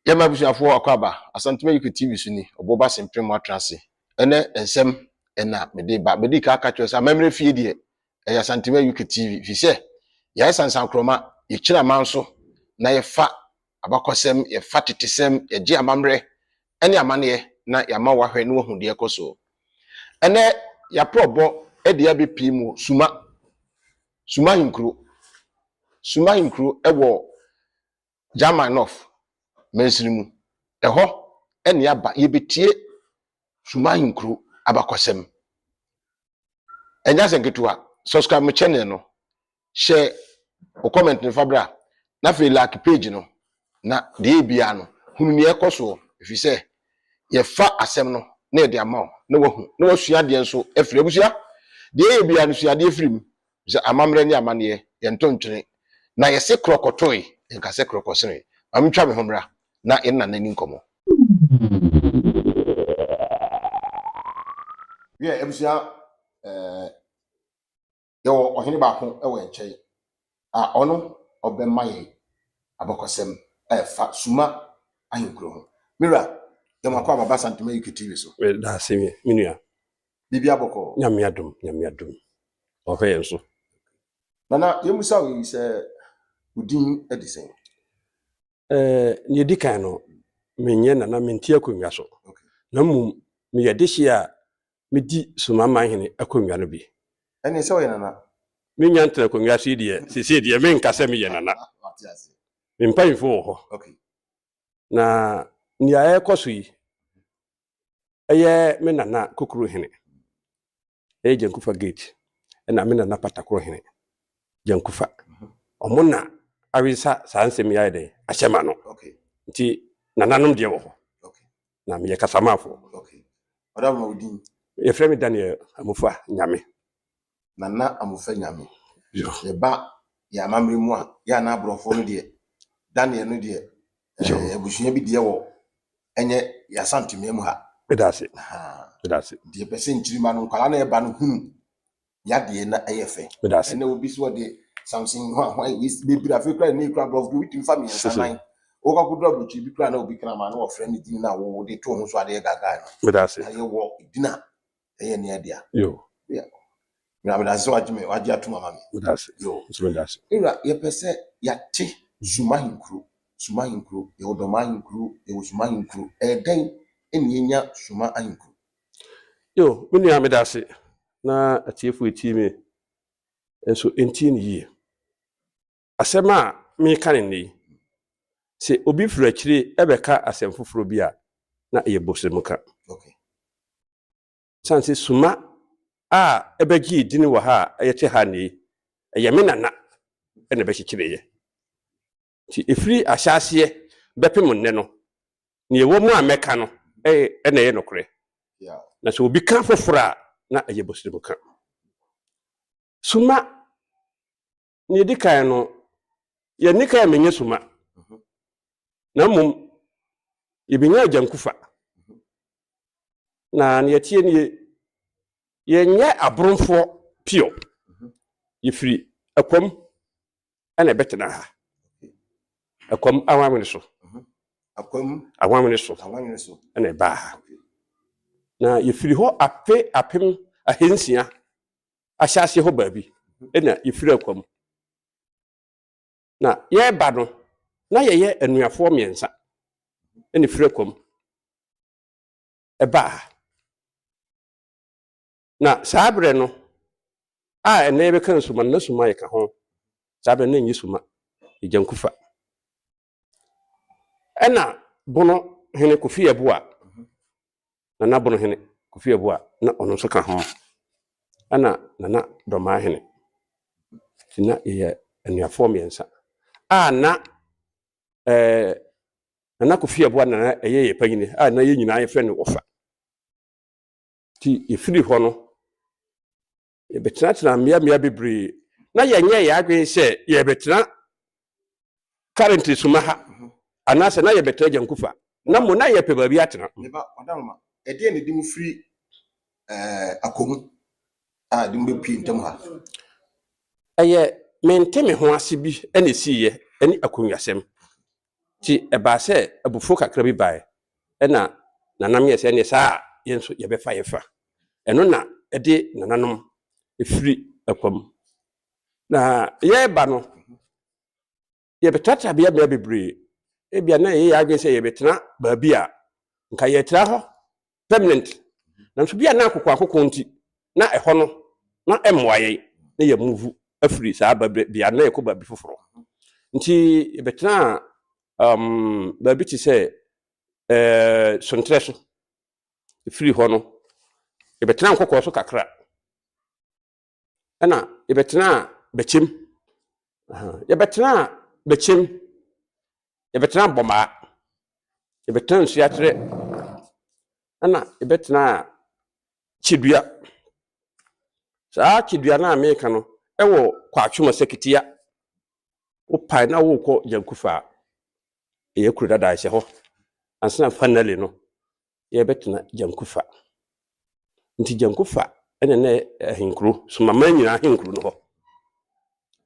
Yɛma abusuafoɔ akɔ aba Asantuma UK TV so ni ɔbɔ ba sempere mu atena ase. Ɛnɛ nsɛm ɛna mede ba mede ka aka kyerɛ sɛ amammerɛ fie deɛ ɛyɛ Asantuma UK TV fi sɛ yɛayɛ sansankorɔma yɛkyerɛ aman so na yɛfa abakɔsɛm yɛfa tetesɛm yɛgye amammerɛ ɛne amanneɛ na yɛama wahwɛ na wahu deɛ ɛkɔ soɔ. Ɛnɛ yɛaprɔbɔ ɛde abɛpie mu Suma Suma Ahenkuro Suma Ahenkuro ɛwɔ German North mansini mu. Ɛhɔ ɛne aba yɛbɛtie Suma Ahenkuro abakɔsɛm. Ɛnyɛ asɛm ketewa. Subscribe mo channel no, hyɛ o comment no fa bra, na afei like page no, na deɛ ebia no hunu nea ɛkɔ soɔ, ɛfiri sɛ yɛfa asɛm no na yɛde ama wo na wahu na wasua adeɛ nso afiri abusua. Deɛ ɛyɛ biara no sua adeɛ firi mu sɛ amammerɛ ne amanneɛ yɛnto ntwene na yɛse korɔkɔtoe nka sɛ korɔkɔsene. Ma mentwa me ho mmra na yɛne nana ni nkɔmmɔ. Wiɛ, abusua, yɛwɔ ɔhene baako wɔ yɛn nkyɛn a ɔno ɔbɛma yɛn abakɔsɛm a ɛfa Suma Ahenkuro ho. Mira, yɛma akɔ ababa Asantuma UK TV so. Meda ase me nua. Biribi abɔkɔ. Nyame adom, Nyame adom. Ɔhwɛ yɛn so. Nana, yɛmusa wo yi sɛ wo din de sɛn? Nea ɛdi kan no, menyɛ nana, mente akonnwa so. Na mmom meyɛ dehye a medi Suma Manhene akonnwa no bi. Ɛne sɛ ɔyɛ nana. Menya ntena akonnwa so yi deɛ, seesei deɛ menka sɛ meyɛ nana. Wate ase. Me mpanyimfo wɔ hɔ. Na nea ɛrekɔ so yi, ɛyɛ me nana Kokoro hene. Ɛyɛ Gyankufa Gate. Ɛna me nana Patakoro hene. Gyankufa. Ɔmo na awesa saa nsɛm yi ayɛ dɛn ahyɛ ma no. Nti nananom deɛ wɔ hɔ. Na meyɛ kasamafoɔ. Ɔda ma wo din. Yɛfrɛ me Daniel Amofa Nyame. Nana Amofa Nyame. Yo. Yɛba yɛ amammerɛ mu a, yɛ ana aborɔfoɔ no deɛ, Daniel no deɛ, Yo. Abusua bi deɛ wɔ ɛnyɛ yɛ Asanteman mu ha. Meda ase. Aha. Meda ase. Nti yɛpɛ sɛ nkyirima no nkwadaa na ɛba no hunu yadeɛ na ɛyɛ fɛ. Meda ase. Ɛnɛ obi so ɔde Samson ho ahoa bebree afei kora ne kura aborɔfo bi obi tumi fa mmiɛnsa Sisi. nan wokɔ akɔduru aburokyiri bi kora na obi kra ma na wɔfrɛ ne din na wɔde to ho so adeɛ gagaa no. Meda ase. Na yɛwɔ din a ɛyɛ nea dea. Yo. Mena meda ase sɛ wagye me wagye atom ama me. Meda ase. Yo. Nso meda ase. Ewura, yɛpɛ sɛ yɛate Suma Ahenkuro. Suma Ahenkuro, yɛwɔ Dɔma Ahenkuro, yɛwɔ Suma Ahenkuro. Ɛyɛ dɛn ɛna yɛnya Suma Ahenkuro? Yo, me nua meda ase. Na atiefo etie me nso ntie ne yie. Asɛm a meka ne nnɛ yi, sɛ obi firi akyire ɛbɛka asɛm foforɔ bi a, na ɛyɛ bosremka. Sane sɛ Suma a ɛbɛgye din wɔ ha a yɛte ha nnɛ yi, ɛyɛ me nana ɛna ɛbɛkyekyereeɛ. Nti ɛfiri ahyɛaseɛ bɛpem nnɛ no, nea ɛwɔ mu a mɛka no ɛyɛ ɛna ɛyɛ nokorɛ. Na sɛ obi ka foforɔ a, na ɛyɛ bosremka. Suma, nea ɛdi kan no, yɛnni kan menyɛ Suma. Na mmom, yɛbɛnya Agyankufa. Na nea ɛteɛ nie, yɛnyɛ aborɔmfoɔ pure. Yɛfiri Akwam ɛna ɛbɛtena ha. Akwam Awanwene so. Akwam Awanwene so Awanwene so. ɛna ɛbaa ha. Na yɛfiri hɔ afe 1600 ahyɛaseɛ hɔ baabi ɛna yɛfiri Akwam. Na yɛreba no, na yɛyɛ anuafoɔ mmiɛnsa ɛna firi Akwam ɛbaa ha. Na saa berɛ no a ɛnɛ yɛbɛka Nsuma no, na Suma yɛka ho. Saa berɛ no na ɛnyɛ Suma, Agyankufa. Ɛna Bono hene Kofi Yeboah, Nana Bono hene Kofi Yeboah, na ɔno nso ka ho. Ɛna Nana Dɔmaa hene. Nti na yɛyɛ anuafoɔ mmiɛnsa a na Nana Kofi Yeboah na na ɛyɛ yɛ panyini a na yɛn nyinaa yɛfrɛ no wɔfa. Nti yɛfiri hɔ no, yɛbɛtenatena mmeammea bebree na yɛnyɛ yɛn adwene sɛ yɛbɛtena currently Suma ha anaasɛ na yɛbɛtena Gyankufa, na mmom na yɛpɛ baabi atena. Meba ɔdaroma, ɛdeɛ na ɛde mu firi Akɔmu a ɛde mu bɛpie ntam ha? Ɛyɛ mente me ho ase bi ɛna ɛsiiɛ ɛne akonnwasɛm. Nti ɛbaa sɛ abufuo kakra bi baeɛ, ɛna nananom yɛɛ sɛ ɛneɛ saa a yɛn nso yɛbɛfa yɛfa. Ɛno na ɛde nananom firi Akwam. Na yɛreba no, yɛbɛtratra beabeа bebree. Ebia na ɛyɛ yɛn adwene sɛ yɛbɛtena baabi a nka yɛtra hɔ permanent. Nanso bi a na akokoakoko nti, na ɛhɔ no na ɛmmoa yɛn na yɛmuvu afiri saa bea no na yɛkɔ baabi foforɔ. Nti yɛbɛtenaa baabi te sɛ Sontrɛ so. Ɛfiri hɔ no, yɛbɛtenaa Nkɔkɔɔ so kakra. Ɛna yɛbɛtenaa Bɛkyɛm. Yɛbɛtenaa Bɛkyɛm, yɛbɛtenaa Bɔmaa, yɛbɛtenaa Nsuaterɛ, ɛna yɛbɛtenaa Kyedua. Saa Kyedua no a meka no, ɛwɔ Kwatwoma Sakitia. Wopae na wokɔ Gyankufa a, ɛyɛ kuro dada ɛhyɛ hɔ. Ansa na finally no, yɛbɛtena Gyankufa. Nti Gyankufa ɛna na ahenkuro, Somaman nyinaa ahenkuro no hɔ.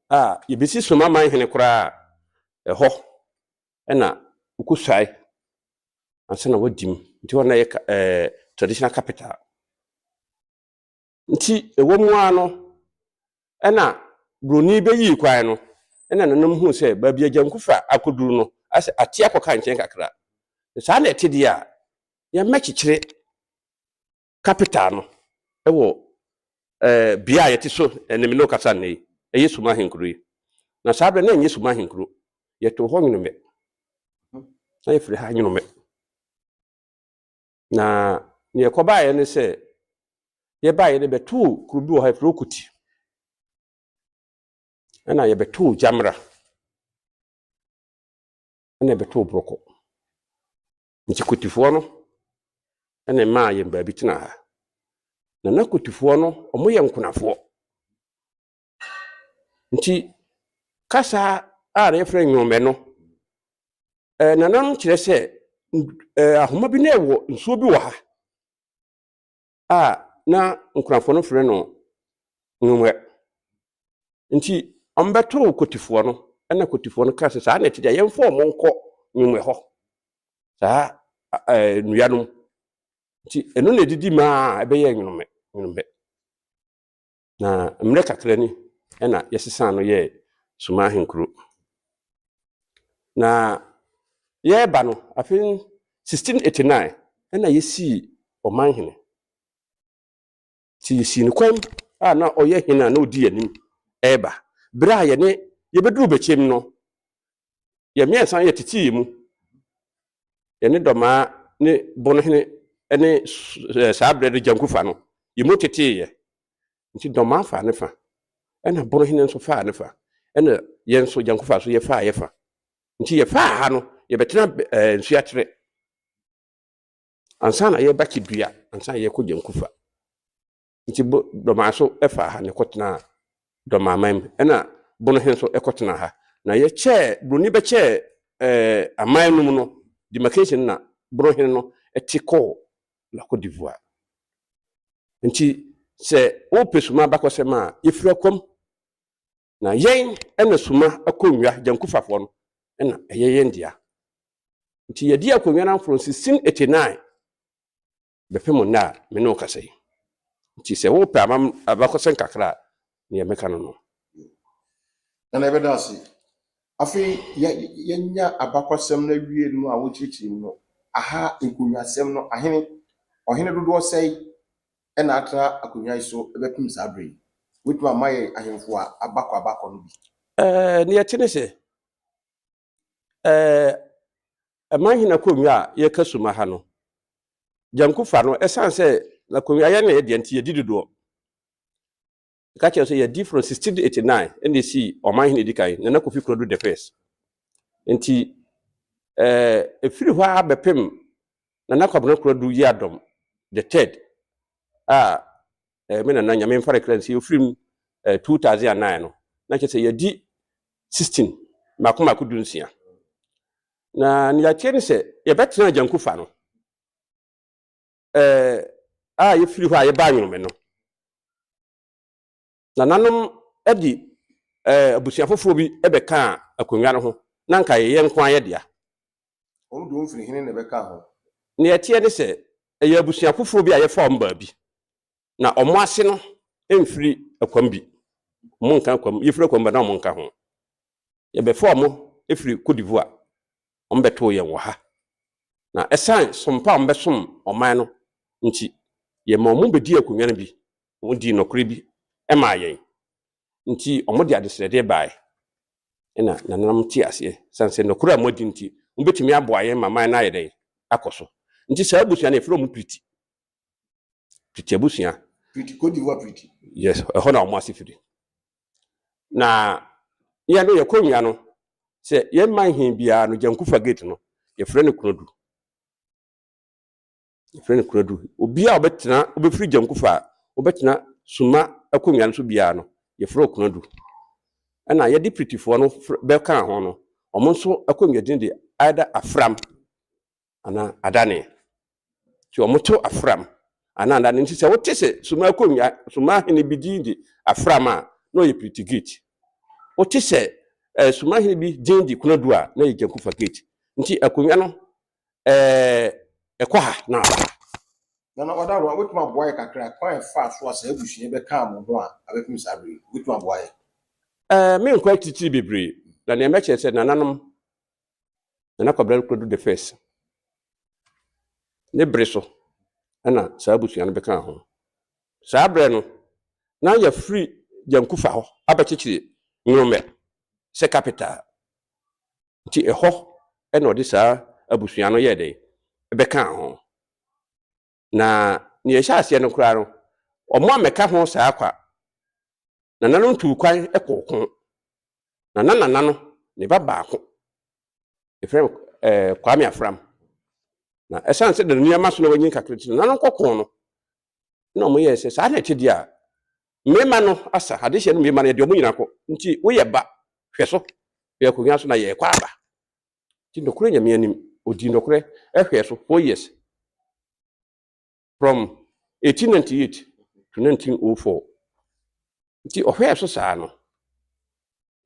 A yɛbɛsi Somaman hene koraa ɛhɔ ɛna wokɔsuae ansa na wadim. Nti hɔ na yɛ traditional capital. Nti ɛwɔ mu ara no, ɛna Buroni bɛyii kwan no, ɛna nananom huu sɛ baabi a Gyankufa akɔduru no, asɛ ate akɔka nkyɛn kakra. Sɛ saa na ɛte deɛ a, yɛmmɛkyekyere capital no wɔ eh, bea a yɛte so ɛne me ne wo kasa nnɛ yi, ɛyɛ Suma ahenkuro yi. Na saa berɛ na ɛnyɛ Suma ahenkuro, yɛtoo hɔ Nwonomɛ. Na yɛfiri ha Nwonomɛ. Na nea ɛkɔbaeɛ ne sɛ, yɛbaeɛ no bɛtoo kuro bi wɔ hɔ yɛfrɛ Okuti. Ɛna yɛbɛtoo Gyamera. Ɛna yɛbɛtoo Borɔkɔ. Nti Kotifoɔ no ɛna ɛmaa yɛn baabi tena ha. Na na Kotifoɔ no, wɔyɛ nkonafoɔ. Nti kasa a na yɛfrɛ nwomɛ no, nananom kyerɛ sɛ ahoma bi na ɛwɔ nsuo bi wɔ ha a na nkonafoɔ no frɛ no nwomɛ. Nti wɔbɛtoo Kotifoɔ no, ɛna Kotifoɔ no kaa sɛ saa na ɛte deɛ yɛmfa wɔn nkɔ nwomɛ hɔ, saa nnua no mu. Nti ɛno na ɛdidi maa ɛbɛyɛɛ nwomɛ nwomɛ. Na mmerɛ kakra ni na yɛsesaa no yɛɛ Suma Ahenkuro. Na yɛreba no, afe 1689 na yɛsii ɔmanhene. Nti yɛsii no kwan a na ɔyɛ hene a na ɔdi yɛn anim reba. Berɛ a yɛne yɛbɛduruu Bɛkyɛm no, yɛn mmiɛnsa yɛtetee yɛn mu. Yɛne Dɔmaa ne Bonohene ne saa berɛ no Gyankufa no, yɛn mu teteeɛ. Nti Dɔmaa faa ne fa, ɛna Bonohene nso faa ne fa, ɛna yɛn nso Gyankufa nso yɛfaa yɛ fa. Nti yɛfaa ha no, yɛbɛtena Nsuakyerɛ ansa na yɛreba Kyedua, ansa na yɛrekɔ Gyankufa. Nti bo Dɔmaa nso faa ha na ɛkɔtenaa Dɔmaa man mu. Ɛna Bonohe nso kɔtenaa ha. Na yɛkyɛɛ, Buroni bɛkyɛɛ ɛɛ aman no mu no, demarcation no na Bonohene no te kɔɔ La Côte d'Ivoire. Nti sɛ wopɛ Suma abakɔsɛm a, yɛfiri Akwam. Na yɛn na Suma akonnwa, Gyankufafoɔ no, na ɛyɛ yɛn dea. Nti yɛdi akonnwa no from 1689 bɛpem nnɛ a me ne wo kasa yi. Nti sɛ wopɛ amam abakɔsɛm kakra a, neɛ mɛka no no. Nana yɛbɛda ase. Afei yɛ yɛnya abakɔsɛm no awie no a wokyerɛkyerɛ mu no, aha nkonnwasɛm no, ahene, ɔhene dodoɔ sɛe na atena akonnwa yi so bɛpem saa berɛ yi? Wobɛtumi ama yɛn ahemfo a abakɔ abakɔ no bi? Ɛɛ, neɛ ɛte ne sɛ, Ɛɛ, Ɛman Hene akonnwa a yɛka suma ha no, Gyanku fa no, ɛsiane sɛ n'akonnwa yɛ ne deɛ nti yɛdi dodoɔ. Ɛka kyerɛ sɛ yɛdi from 1689 ɛna ɛsii Ɔman Hene di kan, Nana Kofi Konadu the first. Nti ɛɛ, ɛfiri hɔ ara bɛpem Nana Kwabena Konadu Yiadom the third a ɛɛ, me nana Nyame mfa ne kra nsie, ɔfiri mu ɛɛ 2009 no, na kyerɛ sɛ yɛdi 16 mmaako mmaako 16. Na nea ɛteɛ ne sɛ yɛbɛtena Agyankufa no ɛɛ a yɛfiri hɔ a yɛbaa Nwonome no, nananom de ɛɛ abusua foforɔ bi bɛkaa akonnwa no ho na nka yɛyɛ nko ara yɛ dea. Wɔn de wɔn firi hene na ɛbɛka ho. Nea ɛteɛ ne sɛ, ɛyɛ abusua foforɔ bi a yɛfa wɔn baabi, na wɔn ase no mfiri Akwam bi. Wɔn nka Akwam, yɛfiri Akwam ba na wɔn nka ho. Yɛbɛfa wɔn firi Cote d'Ivoire, wɔn bɛtoo yɛn wɔ ha. Na ɛsan som pa a wɔbɛsom ɔman no nti, yɛma wɔn bɛdii akonnwa no bi, wɔn dii nɔkorɛ bi maa yɛn. Nti wɔde adesrɛdeɛ baeɛ, ɛna nananom te aseɛ, sane sɛ nɔkorɛ a moadi nti, mobɛtumi aboa yɛn ma man no ayɛ dɛn akɔ so. Nti saa abusua no yɛfrɛ wɔn Priti. Priti abusua. Priti, Cote d'Ivoire Priti. Yes, ɛhɔ na wɔn ase firi. Na yɛn no yɛkɔ nwia no, sɛ yɛn man he biara no, Gyankufa gate no, yɛfrɛ no Kunadu. Yɛfrɛ no Kunadu. Obiara a ɔbɛtena, ɔbɛfiri Gyankufa a, ɔbɛtena Suma akonnwa no so biara no, yɛfrɛ wo Kunadu. Ɛna yɛde Pritifoɔ no bɛkaa ho no, wɔn nso akonnwa din de either Afram anaa Adane. Nti wɔto Afram anaa Adane. Nti sɛ wote sɛ Suma akonnwa, Suma hene bi din de Afram a, na ɔyɛ Priti Gate. Wote sɛ eh, Suma hene bi din de Kunadu a, na ɛyɛ Gyankufa Gate. Nti akonnwa no ɛɛ ɛkɔ ha na aba ha. Nana Ɔdaworo, wobɛtumi aboa yɛ kakra kwan a ɛfaa so a saa abusua yi bɛkaa mo ho a abɛpem saa bere yi? Wobɛtumi aboa yɛ? Ɛɛ menkɔ akyirikyiri bebree, na nea mɛkyerɛ sɛ nananom, Nana Kwabena Nkradu the first, ne bere so ɛna saa abusua no bɛkaa ho. Saa berɛ no, na yɛafiri Gyankufa hɔ abɛkyekyere Nworomɛ sɛ capital. Nti ɛhɔ na ɔde saa abusua no yɛɛ dɛn? Bɛkaa ho. Na nea ɛhyɛ aseɛ no koraa no, wɔn ammɛka ho saa kwa. Nananom tuu kwan kɔɔ ko. Na na nana no, ne ba baako, yɛfrɛ no eh, Kwame Afram. Na ɛsiane sɛ na nneɛma so na wanyin kakra nti, nananom kɔko no, na wɔyɛɛ sɛ saa na ɛte deɛ a, mmarima no asa, adehyeɛ no mmarima no yɛde wɔn nyinaa kɔ, nti woyɛ ba, hwɛ so, hwɛ akonnwa so na yɛrekɔ aba. Nti nɔkorɛ Nyame anim, ɔdii nɔkorɛ hwɛɛ so 4 years, from 1898 to 1904. Nti ɔhwɛɛ so saa no,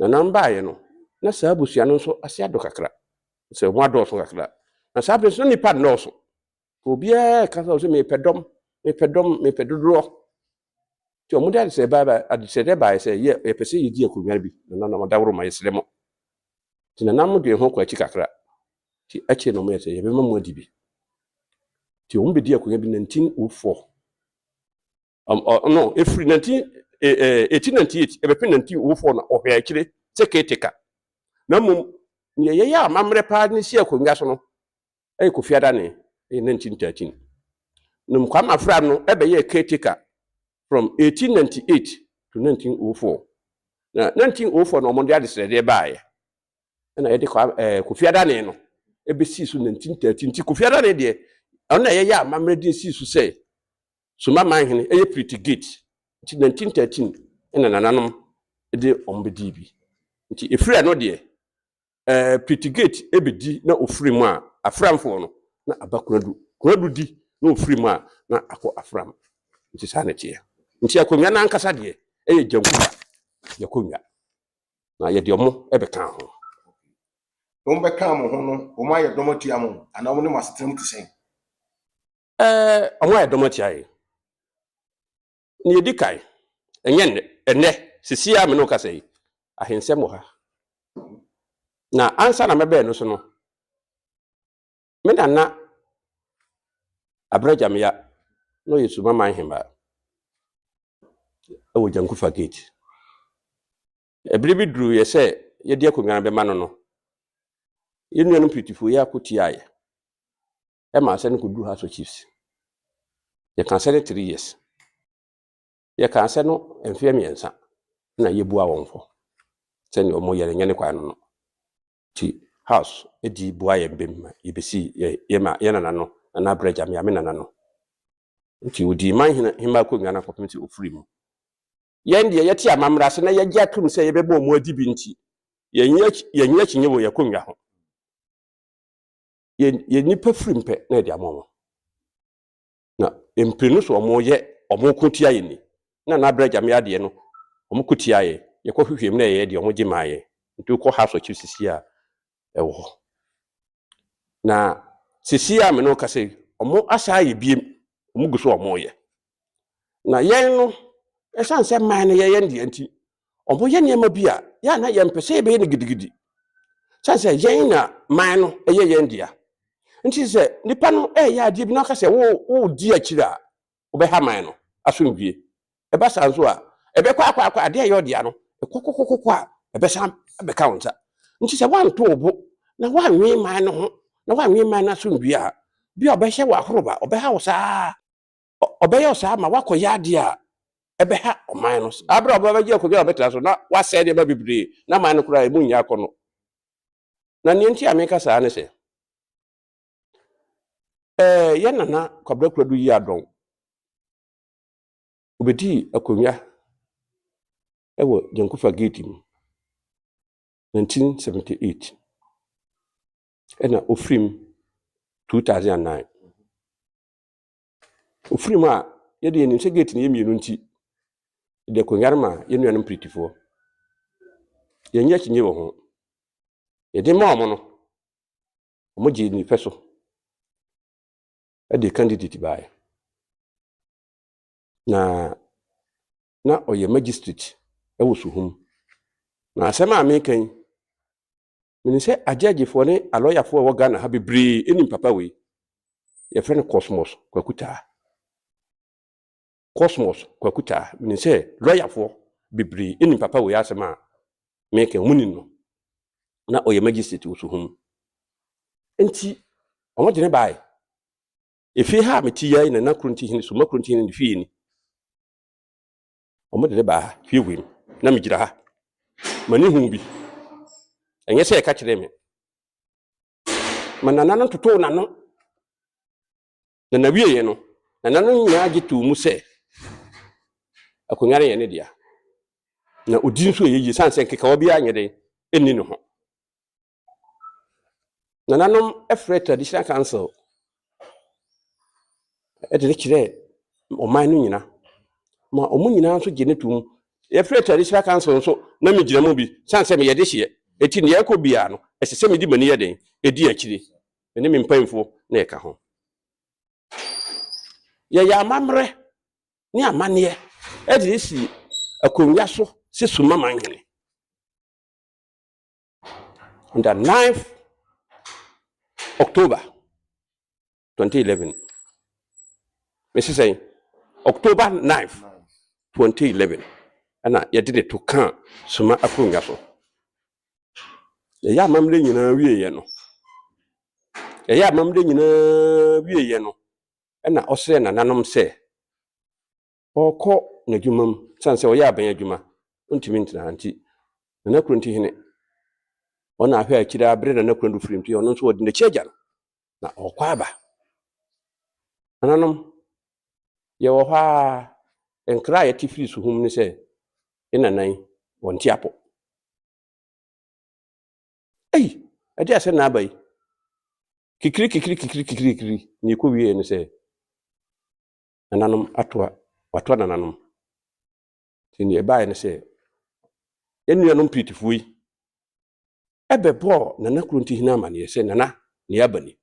nananom baeɛ no, na saa abusua no nso ase adɔ kakra, sɛ wɔn adɔɔso kakra. Na saa berɛ nso na nnipa nnɔɔso. Obiara reka sɛ ɔsɛ mepɛ dɔm, mepɛ dɔm, mepɛ dodoɔ. Nti wɔn de adesrɛ baeɛ adesrɛdeɛ baeɛ sɛ yɛ yɛpɛ sɛ yɛdi akonnwa no bi na nananom adaworo ma yɛsrɛ mo. Nti nananom dwen ho kɔ akyi kakra. Nti akyire na wɔyɛ sɛ yɛbɛma mo adi bi. Nti wɔn bɛdi akonnwa bi 1904. No, ɛfiri 1898 ɛbɛpem 1904 na ɔhwɛ akyire sɛ caretaker. Na mmom nea yɛyɛ amammerɛ paa ne si akonnwa so no ɛyɛ Kofi Adane, ɛyɛ 1913. Nom Kwame Afra no ɛbɛyɛɛ caretaker from 1898 to 1904. Na 1904 na wɔde adesrɛdeɛ baeɛ. Ɛna yɛde Kwame ɛɛ Kofi Adane no ɛbɛsii so 1913. Nti Kofi Adane deɛ, ɔno na yɛyɛ amammerɛ de sii so sɛ Suma Manhene ɛyɛ Pretty Gate. Nti 1913 ɛna nananom de wɔn bɛdii bi. Nti ɛfiri ɛno deɛ, Pretty Gate bɛdi na ɔfiri mu a, Aframfoɔ no, na aba Kunadu. Kunadu di na ɔfiri mu a, na akɔ Afram. Nti saa na ɛteɛ. Nti akonnwa no ankasa deɛ, ɛyɛ Gyankuba yɛakonnwa. Na yɛde ɔmo bɛkaa ho. Wɔn bɛkaa mo ho no, wɔn ayɛ dɔm atia mo, anaa wɔn ne mo asetena mu te sɛn? Ɔmo ayɛ dɔm atia yɛn. Nea edi kan, ɛnyɛ nnɛ, ɛnnɛ, seesei a me ne wo kasa yi, ahensɛm wɔ ha. Na ansa na mɛbɛn no so no, me nana Abrɛ Gyamea na ɔyɛ Sumaman hemmaa wɔ Gyankufa Gate. Ɛbere bi duruiɛ sɛ yɛde akonnwa no bɛma no no, yɛn nuanom Piritifoɔ yi ako tiaa yɛ. Ɛma asɛ no kɔduru House of Chiefs. Yɛka asɛ no 3 years. Yɛka asɛ no mfeɛ 3 na yɛbua wɔn fɔ sɛnea wɔn yɛ no nyɛ ne kwan no. Nti House di bua yɛn bem ma yɛbɛsi yɛ yɛ ma yɛ nana no, Nana Abrɛ Gyamea, me nana no. Nti odii man hene hemmaa akonnwa no akɔpem sɛ ofiri mu. Yɛn deɛ, yɛte amammerɛ ase na yɛgye atom sɛ yɛbɛbɔ wɔn adi bi nti, yɛnyɛ akyinnye wɔ yɛn akonnwa ho. Yɛn nipa firi mpɛ na yɛde ama wɔn. Na mprenu so wɔn yɛ wɔn ko tia yɛn ni. Na Nana Abrɛ Gyamea deɛ no, wɔn ko tia yɛn. Yɛkɔ hwehwɛ mu na yɛyɛ deɛ wɔn gye maa yɛn. Nti wokɔ House of Chiefs sisi a, ɛwɔ hɔ. Na seesei a me ne wo kasa yi, wɔn asan ayɛ biem, wɔn gu so a wɔreyɛ. Na yɛn no, ɛsiane sɛ man no yɛ yɛn deɛ nti, wɔyɛ nneɛma bi a yɛ a na yɛmpɛ sɛ yɛbɛyɛ no gidigidi. Sane sɛ yɛn na man no yɛ yɛn dea. Nti sɛ nipa no ɛreyɛ adeɛ bi na ɔka sɛ wo wodi akyire a, wobɛha man no asomdwie. Ɛba saa nso a, ɛbɛkɔ akɔ akɔ adeɛ a ɛyɛ ɔdea no, ɛkɔkɔkɔkɔ a, ɛbɛsan abɛka wo nsa. Nti sɛ woanto wo bo na woanwen man no ho na woanwen man no asomdwie a, bi a ɔbɛhyɛ wo ahoroba, ɔbɛha wo saa, ɔbɛyɛ wo saa ma woakɔyɛ adeɛ a ɛbɛha ɔman no. Saa berɛ a ɔbɛgye akonnwa a ɔbɛtena so na wasɛe nneɛma bebree na man no koraa ɛmu nyɛ akɔnnɔ. Na nea nti a meka saa ne sɛ, ɛɛ yɛn nana Kwabena Kuradu yi adɔn, ɔbɛdii akonnwa wɔ Gyankufa Gate mu 1978 ɛna ɔfirim 2009. Ɔfiri mu a, yɛde yɛnim sɛ gate no yɛ mmienu nti, yɛde akonnwa no ma yɛn nuanom Piritifoɔ. Yɛnyɛ akyinnye wɔ ho. Yɛde ma wɔn no, wɔgyee ne pɛ so de candidate baeɛ. Na na ɔyɛ magistrate wɔ Suhum. Na asɛm a meka yi, menim sɛ agyɛgyefoɔ ne alɔyafoɔ a ɛwɔ Ghana ha bebree nim papa wei. Yɛfrɛ no Cosmos Kwaku Taa. Cosmos Kwaku Taa. Menim sɛ lɔyafoɔ bebree nim papa wei asɛm a meka yi, wɔn nim no. Na ɔyɛ magistrate wɔ Suhum. Nti, wɔn de ne baeɛ. Efie ha a mete yi ara yi na na Kurontihene, Soma Kurontihene ne fie ni. Wɔde no baa ha, fie wei mu, na megyina ha. M'ani huu bi. Ɛnyɛ sɛ ɛka kyerɛɛ me. Ma nana no totoo n'ano. Na n'awieeɛ no, nana no nyinaa gye too mu sɛ akonnwa no yɛ ne dea. Na odi nso ɛyɛ yie, sane sɛ nkekawa biara nyɛ dɛn ɛnni ne ho. Nananom frɛɛ Traditional Council de no kyerɛɛ ɔman no nyina ma wɔn nyinaa nso gye no tom. Yɛfrɛɛ Traditional Council nso na megyina mu bi sane sɛ meyɛ dehyeɛ. Enti nea ɛkɔ biara no, ɛsɛ sɛ mede m'ani yɛ dɛn? Ɛdi akyire. Me ne me mpanyimfoɔ na ɛka ho. Yɛyɛ amammerɛ ne amanneɛ de si akonnwa so sɛ Suma Manhene. On the 9th October 2011. Mesi sɛn? October 9th 2011 ɛna yɛde ne to kaa Suma akonnwa so. Yɛyɛ amammerɛ nyinaa wieeɛ no, yɛyɛ amammerɛ nyinaa wieeɛ no, ɛna ɔsrɛ nananom sɛ Ɔrekɔ n'adwuma mu, sane sɛ ɔyɛ aban adwuma, ɔntumi ntena ha nti, Nana Kuronti hene, ɔna ahwɛ akyire ara bere Nana Kurondu firi nti, ɔno nso ɔde n'akyi agya no, na ɔrekɔ aba. Nananom, yɛwɔ hɔ ara, nkra a yɛte firi Suhum ne sɛ, yɛn nana yi, wɔnte apɔ. Ei, ɛde asɛm na aba yi. Kikiri kikiri kikiri kikiri kikiri, nea ɛkɔwieɛ ne sɛ, nananom atoa, watoa nananom. Nti nea ɛbaeɛ ne sɛ, yɛn nuanom Piritifoɔ yi ɛbɛbɔɔ Nana Kurontihene amaneɛ sɛ, Nana, nea aba ni.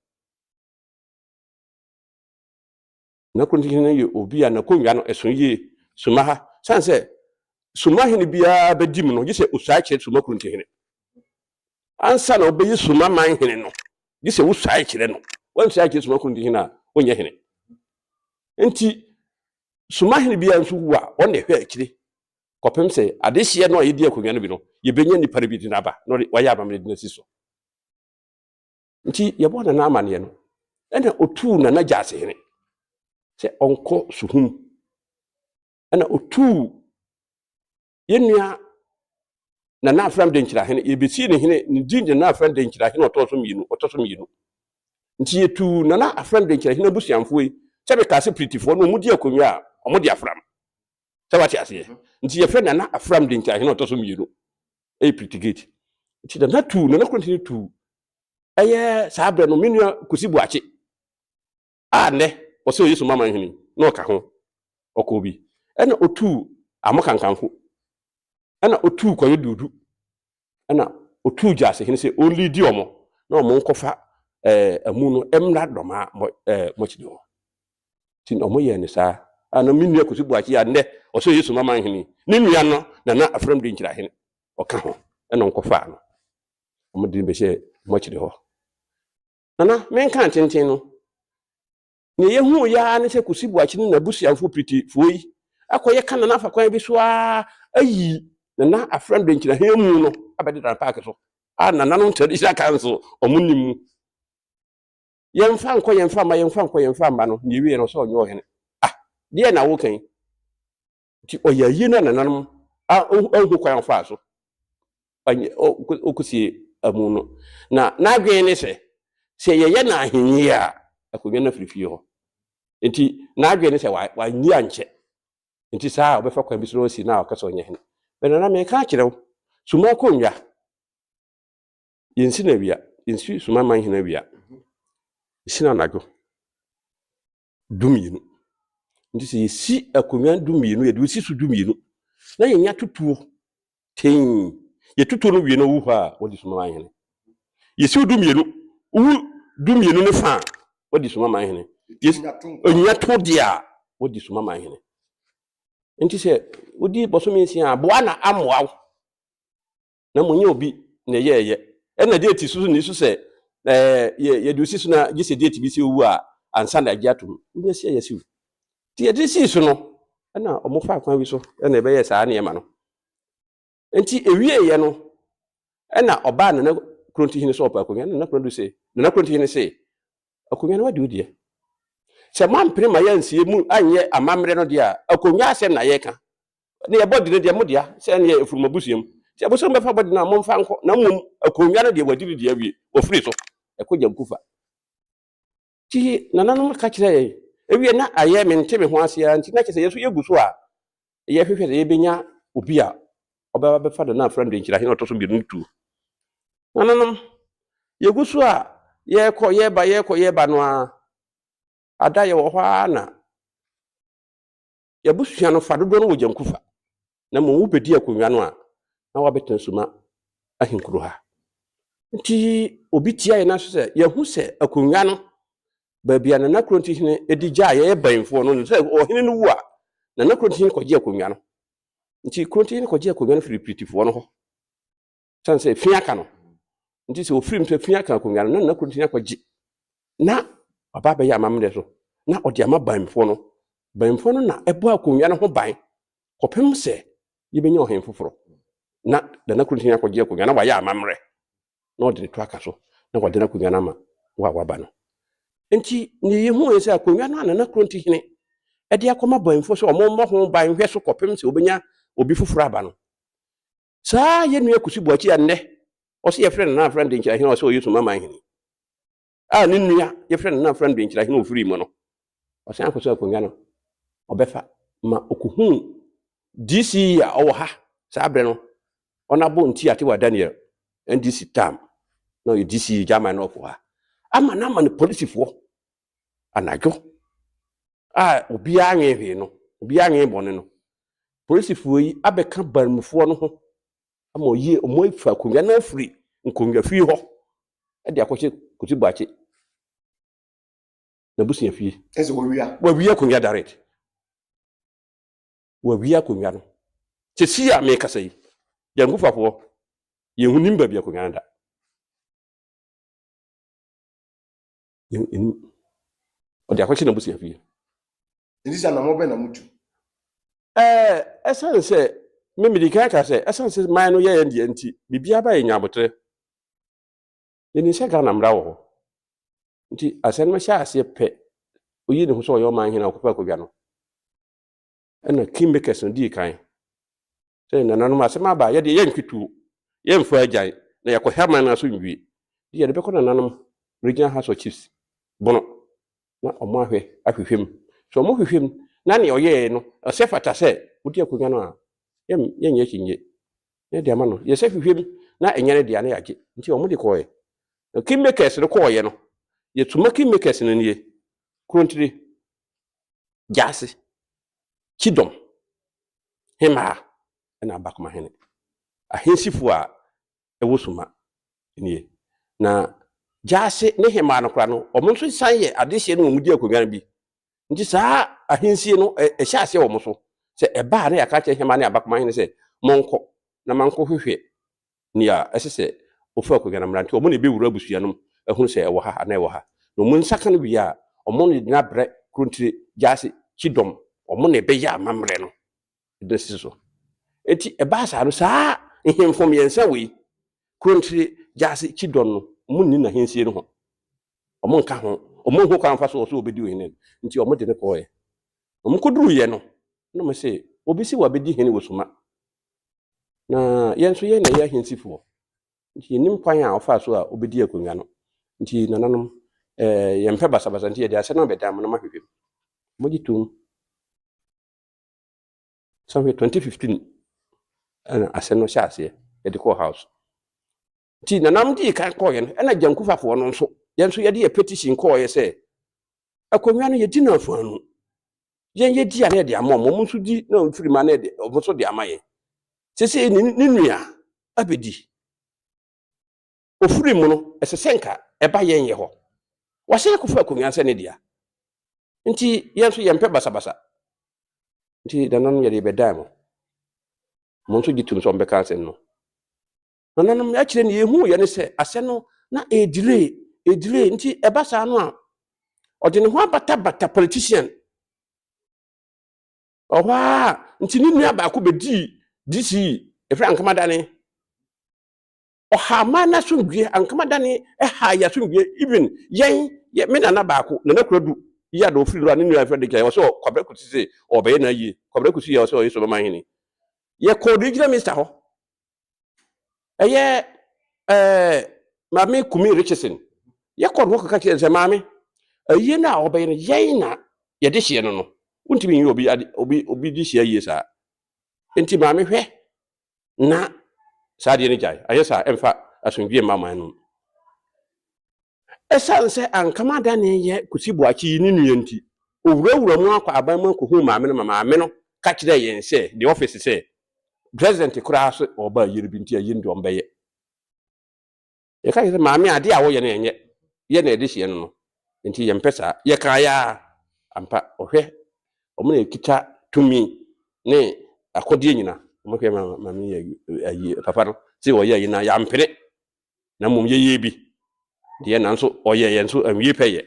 Nana Kurontihene yɛ obi a n'akonnwa no ɛso yie Suma ha. Sane sɛ Suma hene biara bɛdi mu no, gye sɛ osuae kyerɛ Suma Kurontihene. Ansa na wobɛyɛ Suma man hene no, gye sɛ wosuae kyerɛ no. Wansuae kyerɛ Suma Kurontihene a, wonyɛ hene. Nti Suma hene biara nso wu a, ɔno na ɛhwɛ akyire kɔpem sɛ adehyeɛ no a yɛdi akonnwa no bi no, yɛbɛnya nipa no bi de no aba na ɔde wayɛ amammerɛ de no asi so. Nti yɛbɔɔ Nana amanneɛ no, ɛna ɔtuu Nana Gyaasehene sɛ ɔnkɔ Suhum. Ɛna ɔtuu Yɛn nua Nana Afram Denkyirahene, yɛbɛsii ne hene, ne din de Nana Afram Denkyirahene ɔtɔɔ so mmienu, ɔtɔ so mmienu. Nti yɛtuu Nana Afram Denkyirahene abusuamfoɔ yi, sɛ mekaa sɛ Piritifoɔ no, wɔdi akonnwa a, wɔde Afram. Sɛ wate aseɛ? Nti yɛfrɛ Nana Afram Denkyirahene ɔtɔ so mmienu, ɛyɛ Piritigate. Nti Nana tuu, Nana Kurantini tuu, ɛyɛ saa berɛ no, me nua Kwesi Boakye, a nnɛ ɔsɛ ɔyɛ Suma manhene na ɔka ho, ɔkɔɔ bi. Ɛna ɔtuu Amo Kankanfo, ɛna ɔtuu Kwadwo Duodu, ɛna ɔtuu Gyasehene sɛ ɔnliidi wɔn na wɔn nkɔfa Amu no mmra Dɔmaa mɔ ɛɛ mɔkyere hɔ. Nti na wɔyɛɛ no saa. A na me nua Kwesi Boakye a nnɛ ɔsɛ ɔyɛ Suma manhene yi, ne nua no Nana Afram Denkyirahene ɔka ho ɛna wɔkɔfaa no. Wɔde no bɛhyɛɛ mɔkyere hɔ. Nana, menka ntenten no, nea yɛhuu yɛ ara ne sɛ Kwesi Boakye ne n'abusuafo Piritifoɔ yi akɔyɛ ka Nana afa kwan bi so ara ayi Nana Afram Denkyirahene amu no abɛdeda no paake so a nananom Traditional Council wɔn nni mu. Yɛmfa nkɔ, yɛmfa mma, yɛmfa nkɔ, yɛmfa mma no, nea ewie no sɛ ɔnyɛ ɔhene. Ah, deɛ na woka yi? Nti ɔyɛ ayie no a nananom anhu kwan a ɔfaa so ɔkɔsie amu no. Na n'adwene ne sɛ, sɛ yɛyɛ no ahennie a, akonnwa no afiri fie hɔ. Nti n'adwene ne sɛ wanyi ankyɛ. Nti saa a ɔbɛfa kwan bi so na wasi na ɔka sɛ ɔnyɛ hene. Bɛ nana meka akyerɛ wo, suma akonnwa. Yɛnsi no awia, yɛnsi suma man hene awia. Yɛsi no anadwo 12. Nti sɛ yɛsi akonnwa 12, yɛde wosi so 12, na yɛnya tutuo tee. Yɛtutuo no wie na wowu hɔ a, wɔde suma man hene. Yɛsi wo 12, wowu 12 ne fa a, wɔde suma man hene. Ɔnya to deɛ a, wɔde suma man hene. Nti sɛ wodi bɔsome 6 a, boa na amoa wo. Na mmom nyɛ obi na ɛyɛɛyɛ. Ɛna deeti so nni so sɛ ɛɛ yɛ yɛde osi so na gye sɛ deeti bi sɛ owu a ansa na agye atom. Wonya si a yɛasiw. Nti yɛde sii so no, ɛna wɔfaa kwan bi so ɛna ɛbɛyɛɛ saa nneɛma no. Nti ewieeɛ no, ɛna ɔbaa Nana Kurontihene sɛ ɔpɛ akonnwa. Nana Kurontu se, Nana Kurontihene se, akonnwa no wadi wo deɛ. Sɛ moampene ma yɛansie mu anyɛ amammerɛ no deɛ a, akonnwa asɛm na yɛreka. Ne yɛ bɔde no deɛ mo dea, sɛ ɛneɛ ɛfiri mo abusua mu. Sɛ abusua mu bɛfa bɔde no a, momfa nkɔ, na mmom akonnwa no deɛ wɔadi ne deɛ awie, wɔfiri so, ɛkɔ Gyankufa. Nti nananom ka kyerɛɛ yɛn, ewie na ayɛ mente me ho ase ara nti, na kyerɛ sɛ yɛn nso yɛgu so a yɛhwehwɛ sɛ yɛbɛnya obi a ɔbɛba bɛfa Nana Afra Ndenkyerahene a ɔtɔ so mmienu no tuo. Nananom, yɛgu so a yɛrekɔ, yɛreba, yɛrekɔ, yɛreba no ara, ada yɛwɔ hɔ ara na Y'abusua no fa dodoɔ no wɔ Gyankufa, na mmom wobɛdi akonnwa no a, na wabɛtena Suma ahenkuro ha. Nti obi tia yɛn aso sɛ, yɛahu sɛ akonnwa no, baabi a Nana Kurontihene di gyaa yɛyɛ banyimfoɔ no, sɛ ɔhene no wu a, Nana Kurontihene kɔgye akonnwa no. Nti Kurontihene kɔgye akonnwa no firi Piritifoɔ no hɔ. Sane sɛ fi aka no nti sɛ ofiri mu sɛ fi aka akonnwa no na nana kuro ntumi akɔgye na ɔba abɛyɛ amammerɛ so na ɔde ama banfoɔ no. Banfoɔ no na ɛbɔ akonnwa no ho ban kɔpem sɛ yɛbɛnya ɔhen foforɔ na nana kuro ntumi akɔgye akonnwa na wayɛ amammerɛ na ɔde ne to aka so na wɔde no akonnwa no ama wo a waba no. Nti ne yɛhu yɛ sɛ akonnwa no a nana kuro nti hene ɛde akɔma banfoɔ sɛ ɔmo mmɔ ho ban hwɛ so kɔpem sɛ wɔbɛnya obi foforɔ aba no. Saa yɛn nua Kusi Boakye a nnɛ ɔse yɛfrɛ no Nana Afra Ndenkyerahene a ɔsɛ ɔyɛ Suma man hene a ne nua yɛfrɛ no Nana Afra Ndenkyerahene a ɔfirii mu no, ɔsan akɔsɔ akonnwa no ɔbɛfa ma ɔkɔhuu DC a ɔwɔ ha saa berɛ no, Ɔnabo Nti Atewa Daniel, NDC tam na ɔyɛ DC German na ɔkɔ ha ama no ama no polisifoɔ anadwo a obiara nwee hwee no, obiara nwee bɔne no, polisifoɔ yi abɛka banmufoɔ no ho ama ɔyie wɔn afa akonnwa no afiri nkonnwa fie hɔ de akɔhyɛ Kwesi Boakye n'abusua fie. Ɛsɛ wɔwia. Wɔawia akonnwa direct. Wɔawia akonnwa no. Sɛsi a mekasa yi, Gyankufafoɔ, yɛn nim baabi akonnwa no da. Yɛn ɔde akɔhyɛ n'abusua fie. Nti sɛ anamɔ bɛn na mutu? Ɛɛ, ɛsiane sɛ me mede kan ka sɛ ɛsiane sɛ man no yɛ yɛn deɛ nti, biribiara ba yɛnya aboterɛ. Yɛnim sɛ Ghana mmara wɔ hɔ. Nti asɛm no hyɛ aseɛ pɛ, oyi ne ho sɛ ɔyɛ ɔman hene a ɔkɔfa akonnwa no. Ɛna kingmakers no dii kan sɛ nananom asɛm aba a yɛdeɛ yɛntwe tuo, yɛmfa agyan na yɛakɔhwɛ aman no asomdwie. Nti yɛde bɛkɔ nananom Regional House of Chiefs bono na wɔn ahwɛ ahwehwɛ mu. Sɛ wɔn hwehwɛ mu na nea ɔyɛɛ no ɛsɛ fata sɛ ɔdi akonnwa no a, yɛnyɛ akyinnye na yɛde ama no. Yɛsɛ hwehwɛ mu na ɛnyɛ ne dea na yɛagye. Nti wɔn de kɔɔɛ. Na kingmakers no kɔɔyɛ no, yɛsoma kingmakers no nie, Kurontire, Gyaase, Kyidɔm, Hemaa ɛna Abakomahene. Ahensifoɔ a ɛwɔ Suma nie. Na Gyaase ne hemaa no koraa no, wɔn nso san yɛ adehyeɛ no wɔn di akonnwa no bi. Nti saa ahensie no ɛhyɛ aseɛ wɔn so. Sɛ ɛbaa na yɛaka kyerɛ hemaa ne abakoma hene sɛ monkɔ na mankɔhwehwɛ nea ɛsɛ sɛ ɔfa akonnwa no mmra. Nti wɔn na ɛbɛwura abusua no mu ahunu sɛ ɛwɔ ha anaa ɛwɔ ha. Na wɔn nsa ka no wie a, wɔn na gyina brɛ Kurontire, Gyaase, Kyidɔm, wɔn na ɛbɛyɛ amammerɛ no de asisi so. Nti ɛbaa saa no, saa nhemfo mmiɛnsa wei, Kurontire, Gyaase, Kyidɔm no, wɔn nni n'ahensie no ho. Wɔn nka ho. Wɔn nhu kwan fa so wɔ so wɔbɛdi ohene no. Nti wɔn de no kɔɔɛ. Wɔn kɔduruiɛ no, na wɔn se, obi se wabɛdi hene wɔ Suma. Na yɛn nso yɛn na yɛ ahensifoɔ. Nti yɛnnim kwan a ɔfaa so a ɔbɛdi akonnwa no. Nti nananom, yɛmpɛ basabasa nti yɛde asɛm no abɛdan mo na moahwehwɛ mu. Wɔgye toom. Somewhere 2015 ɛna asɛm no hyɛ aseɛ yɛde kɔɔ house. Nti nananom dii kan kɔɔeɛ no, ɛna Gyankufafoɔ no nso, yɛn nso yɛde yɛ petition kɔɔeɛ sɛ akonnwa no yɛdi no afaanu. Yɛn yɛdi a na yɛde ama wɔn, wɔn nso di na wɔn firi mu a na yɛde wɔn nso de ama yɛn. Seesei ne nua abɛdi. Ofiri mu no, ɛsɛ sɛ nka ɛba yɛn yɛ hɔ. Wasan akɔfa akonnwa sɛ ne dea. Nti yɛn nso yɛmpɛ basabasa. Nti nananom yɛde bɛdan mo. Mo nso gye tom sɛ ɔmbɛka asɛm no. Nananom akyerɛ ne yɛhu yɛ ne sɛ asɛm no na ɛdelay ɛdelay nti ɛba saa no a ɔde ne ho abatabata politician ɔhɔ a nti ne nua baako bɛdii DCE ɛfiri Ankamadane ɔha aman no asomdwie. Ankamadane ɛha yɛ asomdwie. Even yɛn yɛ me nana baako, Nana Kuradu yi a da ofiri no a ne nua fɛ de kyɛ ɔsɛ Kwabra Kusi sɛ ɔbɛyɛ na yie. Kwabra Kusi yɛ ɔsɛ ɔyɛ Sɔbɛma hene. Yɛkɔɔ regional minister hɔ, ɛyɛ Maame Kumi Richardson. Yɛkɔɔ no hɔ kaka kyerɛ sɛ maame ayie no a ɔbɛyɛ no, yɛn na yɛde hyɛ no, wontumi nyɛ obi ade obi de hyɛ yie saa. Nti maame, hwɛ na saa adeɛ no gyae ayɛ saa, ɛmfa asomdwie mma ɔman no mu. Ɛsiane sɛ Ankama Dane yɛ Kusi Boakye yi ne nua nti, owurawura mu akɔ aban mu akɔhu maame no ma maame no ka kyerɛɛ yɛn sɛ the office sɛ president koraa so ɔba ayie no bi nti ayie no deɛ ɔmbɛyɛ. Yɛka kyerɛ sɛ maame, adeɛ a wɔyɛ no ɛnyɛ yɛ na yɛde hyɛ no nti yɛmpɛ saa. Yɛka yɛ a ampa ɔhwɛ ɔmo na ɛkita tumi ne akɔdeɛ nyina. Ɔmo hwɛ ma maame yɛ ayie papa no sɛ ɔyɛ ayi na yɛampene na mmom yɛyɛ bi deɛ, nanso ɔyɛ yɛn nso anwie pɛ yɛ.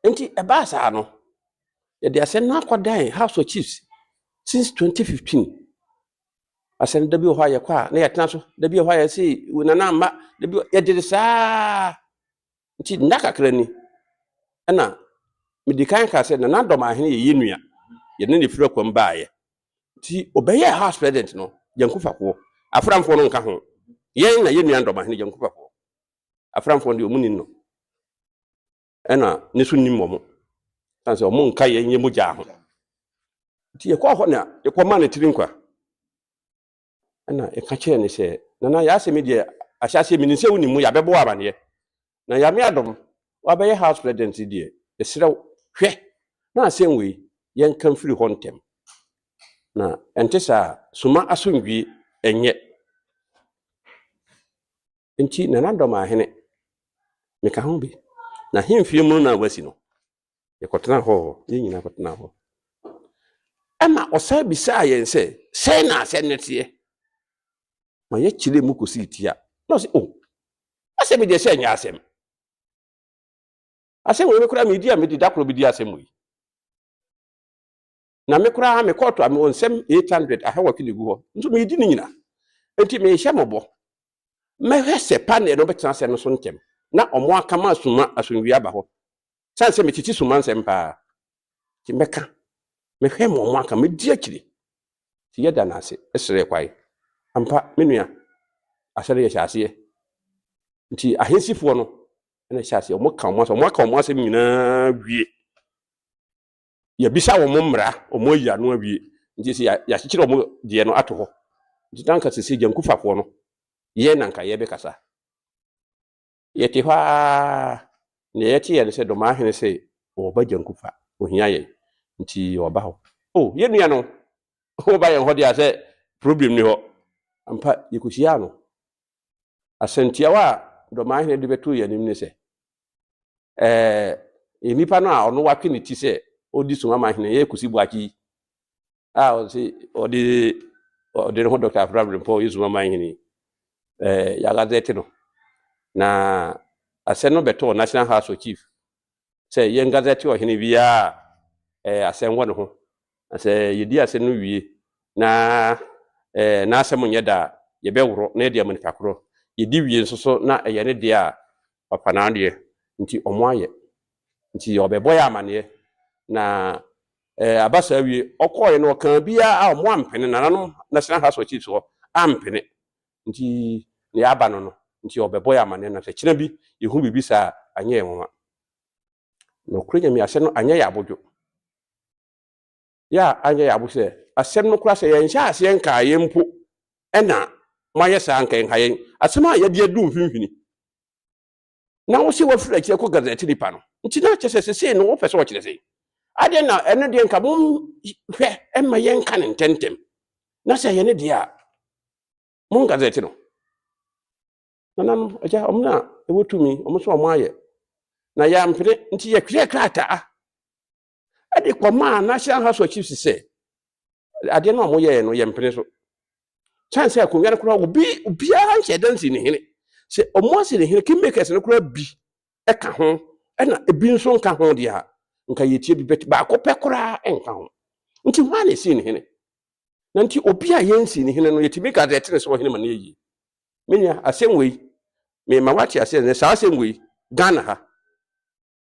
Nti ɛbaa saa no, yɛde asɛm no akɔdan House of Chiefs since 2015. Asɛm da bi wɔ hɔ a yɛkɔ a na yɛtena so, da bi wɔ hɔ a yɛse nana amma, da bi yɛde de saa. Nti nna kakra ni ɛna mede kan ka sɛ Nana Dɔmahene yɛ yɛ nua, yɛne ne firi akwam baayɛ. Nti ɔbɛyɛ house president no, Gyankufafoɔ aframfoɔ no nka ho. Yɛn na yɛ nua Dɔmahene Gyankufafoɔ, aframfoɔ deɛ ɔmu nim no ɛna ne so nim wɔn san sɛ ɔmo nka yɛn yɛ mogya ho. Nti yɛkɔɔ hɔ na yɛkɔma ne tiri nkwa ɛna yɛka kyerɛ ne sɛ, Nana, yɛ asɛm yi deɛ ahyɛaseɛ menim sɛ wonim mu yɛabɛbɔ amaneɛ na Yame adom wabɛyɛ house president yi deɛ, ɛserɛ wo, hwɛ na asɛm wei yɛnka mfiri hɔ ntɛm na ɛnte saa soma asomdwie ɛnyɛ. Nti Nana Dɔm ahene meka ho bi na hemfie mu no na wasi no, yɛkɔtena hɔ, yɛn nyinaa kɔtena hɔ ɛma ɔsan bisaa yɛn sɛ sɛn na asɛm no teɛ ma yɛkyerɛ mu kɔsii tia na ɔsɛ o asɛm deɛ sɛ ɛnyɛ asɛm, asɛm wei me koraa medi a mede da koro bi di asɛm wei na me koraa me kɔɔto a mewɔ nsɛm 800 ahɛwɔtwe na egu hɔ nso medi ne nyina. Nti mehyɛ mɔbɔ mɛhwɛ sɛ panel no bɛtena asɛm no so ntɛm na ɔmo aka ma asoma asomdwie aba hɔ sane sɛ metete soma nsɛm paa. Nti mɛka mehwɛ ma ɔmo aka medi akyire. Nti yɛda no ase ɛsrɛ kwae ampa me nua asɛre yɛhyɛ aseɛ. Nti ahensifoɔ no ɛna ɛhyɛ aseɛ, ɔmo ka ɔmo asɛm, ɔmo aka ɔmo asɛm nyinaa wie, yɛbisa wɔn mmara, ɔmo ayi ano awie. Nti sɛ yɛakyekyere ɔmo deɛ no ato hɔ nti na nka sɛ Gyankufafoɔ no yɛn na nka yɛbɛkasa. Yɛte hɔ ara nea yɛte yɛ no sɛ Dɔmaahene sɛ ɔba Gyankufa ohia yɛn nti ɔba hɔ. O yɛn nua no ɔba yɛn hɔ deɛ a sɛ problem ni hɔ ampa. Yɛkɔhyia no asɛntiawa a Dɔmahene de bɛtoo yɛn anim ne sɛ, ɛɛ nipa no a ɔno watwe ne ti sɛ ɔdi Sumama hene yɛ Kusi Boakye yi a ɔse ɔde ɔde ne ho Dr. Afra Brempɔ yɛ Sumama hene yi, ɛɛ yɛagazɛte no na asɛm no bɛtɔɔ National House of Chief sɛ yɛn gazɛte ɔhene biara a ɛɛ asɛm wɔ ne ho na sɛ yɛdi asɛm no wie na ɛɛ n'asɛm nyɛ da a yɛbɛworɔ na yɛde ama nipa korɔ yɛdi wie nso so na ɛyɛ ne deɛ a ɔfa n'adeɛ nti ɔmo ayɛ nti ɔbɛbɔ yɛ amaneɛ na ɛɛ aba saa wie ɔkɔɔɛ no ɔkaa biara a ɔmo ampene nananom National House of Chiefs hɔ ampene nti nea aba no no nti ɔbɛbɔ yɛ amaneɛ na sɛ kyena bi yɛhu biribi saa a anyɛ yɛn nwanwa. Nokorɛ Nyame asɛm no anyɛ yɛ abodwo. Yɛ a anyɛ yɛ abodwo sɛ asɛm no koraa sɛ yɛnhyɛ aseɛ nkaa yɛn mpo ɛna moayɛ saa nka ɛnha yɛn. Asɛm a yɛde adu mfimfini na wo sɛ wafiri akyire kɔ gazette nipa no nti na kyɛ sɛ sesei no wopɛ sɛ wɔkyerɛ sɛ adeɛ na ɛno deɛ nka monhwɛ ɛma yɛnka ne ntɛmntɛm na sɛ ɛyɛ ne deɛ a mon gazette no. Nananom, agya, ɔmo na ɛwɔ tumi, ɔmo nso ɔmo ayɛ. Na yɛampene, nti yɛtwerɛ krataa ɛde kɔmaa National House of Chiefs sɛ adeɛ no a ɔmo yɛɛ no yɛmpene so. Kyɛn sɛ akonnwa no koraa obi obiara nhyɛ da nsi ne hene. Sɛ ɔmo asi ne hene, kingmakers no koraa bi ɛka ho, ɛna ebi nso nka ho deɛ a, nka yɛtie bi bɛt baako pɛ koraa ɛnka ho. Nti hwan na esi ne hene? Na nti obi a yɛnsi ne hene no, yɛtumi gazette ne sɛ ɔhene ma no yɛ yie. Me nua, asɛm wei, mema wate aseɛ sɛ saa asɛm wei, Ghana ha,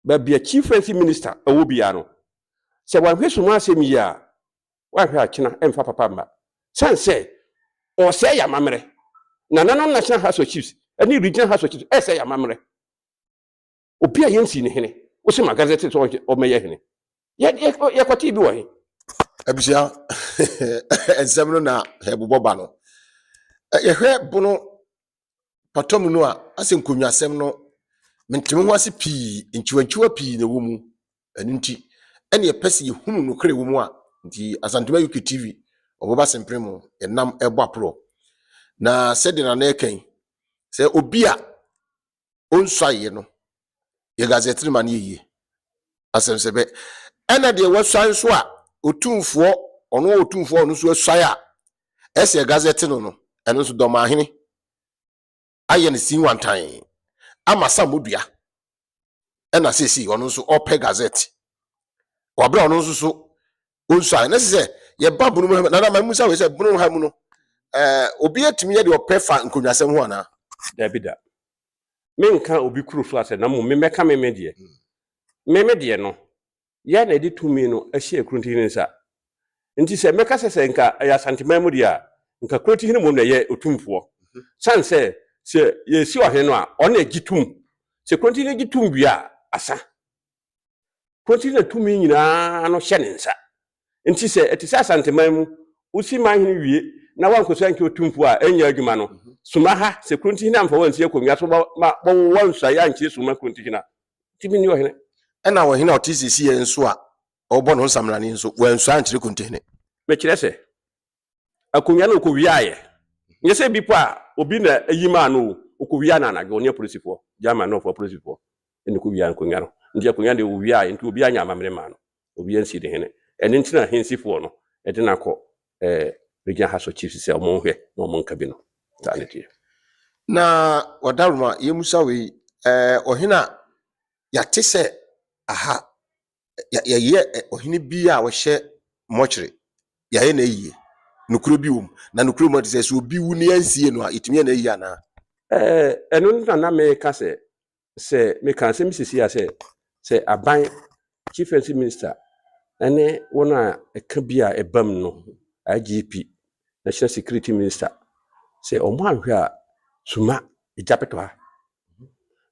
baabi a chieftaincy minister ɛwɔ biara no, sɛ wanhwɛ sum asɛm yi a, wanhwɛ akyena ɛmfa papa mma. San sɛ, ɔsɛe yɛ amammerɛ. Nananom National House of Chiefs ɛne Regional House of Chiefs ɛsɛ yɛ amammerɛ. Obi a yɛnsi ne hene, wosi ma gazette sɛ ɔmɛyɛ hene. Yɛkɔtee bi wɔ he? Abusua, nsɛm no na ɛbobɔ ba no. Yɛhwɛ Bono pɔtɔm no a asɛ nkonnwasɛm no menteme ho ase pii, nkyiwankyiwa pii na ɛwɔ mu. Ɛno nti ɛne yɛpɛ sɛ yɛhunu nokorɛ wɔ mu a nti Asantuma UK TV ɔbɛba sempere mu yɛnam ɛbɔ aporɔ na sɛdeɛ nana ɛka yi sɛ obi a ɔnsuaeɛ no yɛ gazette no ma no yɛ yie asɛm sɛ bɛ ɛna deɛ wasua nso a otumfoɔ ɔno otumfoɔ ɔno nso asuae a ɛsɛ gazette no no ɛno nso Dɔmaahene ayɛ no sin wantan ama Samodua ɛna seesei ɔno nso ɔpɛ gazette wabere ɔno nso so ɔnsuae na sɛ yɛba Bono mu ha nana ma musa wei sɛ Bono ha mu no obi atumi yɛ deɛ ɔpɛ fa nkonnwasɛm ho anaa? Dabi da. Menka obi kuro so asɛ na mmom memɛka me deɛ. Me deɛ no, yɛ na yɛde tumi no ahyɛ Kurontihene nsa. Nti sɛ mɛka sɛ sɛ nka ɛyɛ Asanteman mu deɛ a, nka Kurontihene mmom na ɛyɛ otumfoɔ. San sɛ sɛ yɛsi ɔhene no a, ɔno na ɛgye tum. Sɛ Kurontihene gye tum wie a, asa. Kurontihene na tumi nyinaa no hyɛ ne nsa. Nti sɛ ɛte sɛ Asanteman mu, wosi manhene wie na wankɔsi ankyɛ otumfoɔ a ɛnyɛ adwuma no, Suma ha, sɛ Kurontihene amfa wansi akonnwa so ma wɔwowɔ nsuaeɛ ankyerɛ Suma Kurontihene a, ntumi nni ɔhene. Ɛna ɔhene a ɔte sisi yɛ nso a ɔbɔ ne ho nsamrane nso wansua ankyerɛ Kurontihene. Mekyerɛ sɛ akonnwa no ɔkɔwiaeɛ. Nyɛ sɛ bi po a obi na ayi maa no o, ɔkɔwia no anadwo, ɔne apolisifoɔ, German nɔfoɔ apolisifoɔ ɛna ɔkɔwia akonnwa no. Nti akonnwa deɛ ɔwiaeɛ, nti obi anya amammerɛ maa no. Obi ansi ne hene. Ɛno nti na ahensifoɔ no ɛde no akɔ Regional House of Chiefs sɛ ɔmo nhwɛ na ɔmo nka bi no. Saa ne teɛ. Na ɔdaroma yɛmusa wei ɔhene a yɛate sɛ aha yɛyɛ ɔhene bi a ɔhyɛ mmɔkyere yɛayɛ no ayie nokorɛ bi wɔ mu na nokorɛ mu ate sɛ sɛ obi wu ne yɛnsie no a yɛtumi yɛ no ayie anaa? Ɛno na na meka sɛ sɛ meka asɛm sisi a sɛ sɛ aban chieftaincy minister ɛne wɔn a ɛka bi a ɛba mu no IGP, National Security Minister, sɛ ɔmo anhwɛ a Suma egya bɛtɔ ha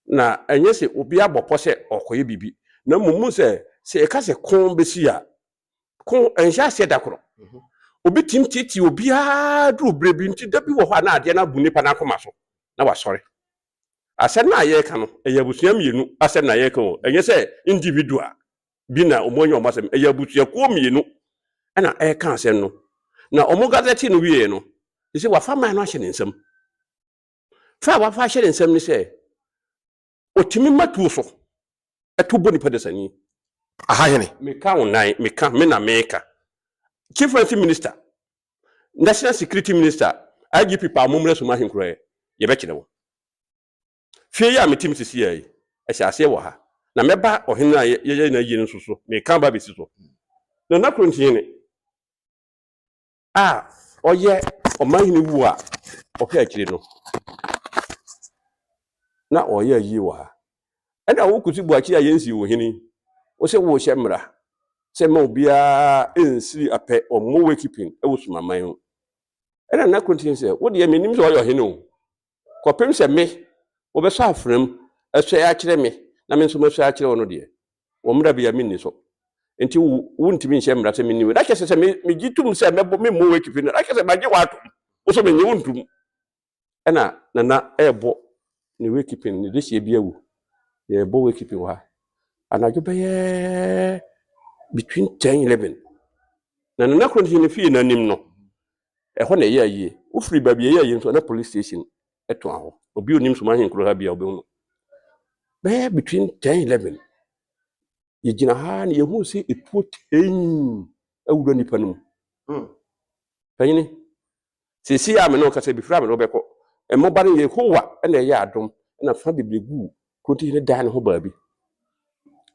na ɛnyɛ sɛ obi abɔ pɔ sɛ ɔkɔyɛ biribi na mmom mu sɛ sɛ yɛka sɛ ko bɛsi a ko ɛnhyɛ aseɛ da korɔ obi tim tietie obiara duru berɛ bi nti da bi wɔ hɔ a na adeɛ no abu nipa no akoma so na wasɔre. Asɛm no a yɛreka no ɛyɛ abusua mmienu asɛm na yɛreka o, ɛnyɛ sɛ individual bi na ɔmo anya ɔmo asɛm, ɛyɛ abusuakuo mmienu ɛna ɛreka asɛm no na ɔmo gazette no wie no sɛ wafa man no ahyɛ ne nsam. Fa a wafa ahyɛ ne nsam ne sɛ Ɔtumi ma tuo so ɛto bɔ nipa dasani. Aha hene. Meka wo nan, meka, me na meka. Chief Finance Minister, National Security Minister, IGP pa mo mmra sum ahenkuro ɛ, yɛbɛkyerɛ wo. Fie yi a mete mu sisi yi, ɛhyɛ aseɛ wɔ ha. Na mɛba ɔhene a yɛyɛ no ayie no nso so, meka ba bɛsi so. Nana Krontiene a ɔyɛ ɔmanhene wu a ɔhwɛ akyire no, na ɔyɛ ayie wɔ ha. Ɛna wo Kusi Boakye a yɛnsii wo hene yi, wo sɛ wohyɛ mmara sɛ ma obiara nsiri apɛ ɔmmɔ wakeeping wɔ Sumaman mu. Ɛna Nana Krontiene sɛ, wo deɛ mennim sɛ ɔyɛ ɔhene o, Kɔpem sɛ me, wɔbɛsɔ afena mu asua akyerɛ me na me nso masua akyerɛ wo no deɛ, wɔn mmara biara menni so. Enti wo, wontumi nhyɛ mmara sɛ menni wei. Na kyerɛ sɛ, sɛ me, megye tom sɛ mɛbɔ, memmɔ w'atifi no, na kyerɛ sɛ magye wo atom. Wo nso mennye wo ntom. Ɛna Nana ɛrebɔ ne wakeeping, ne dehyeɛ bi awu. Yɛrebɔ wakeeping wɔ ha. Anadwo bɛyɛ between 10, 11. Na Nana Kronti ne fie no anim no, Ɛhɔ na ɛyɛ ayie. Wofiri baabi a ɛyɛ ayie nso a, na police station toa hɔ. Obi a onim Soma Ahenkuro ha bi a wobɛhu no. Bɛyɛ between 10 11 yɛgyina ha na yɛhu sɛ etuo tein awura nipa no mu. Panyini, seesei a me ne wo kasa bifiri a me ne wo bɛkɔ. Mmoba no Yehowa na ɛyɛ adom na fa bebree guu kurontihene dan no ho baabi.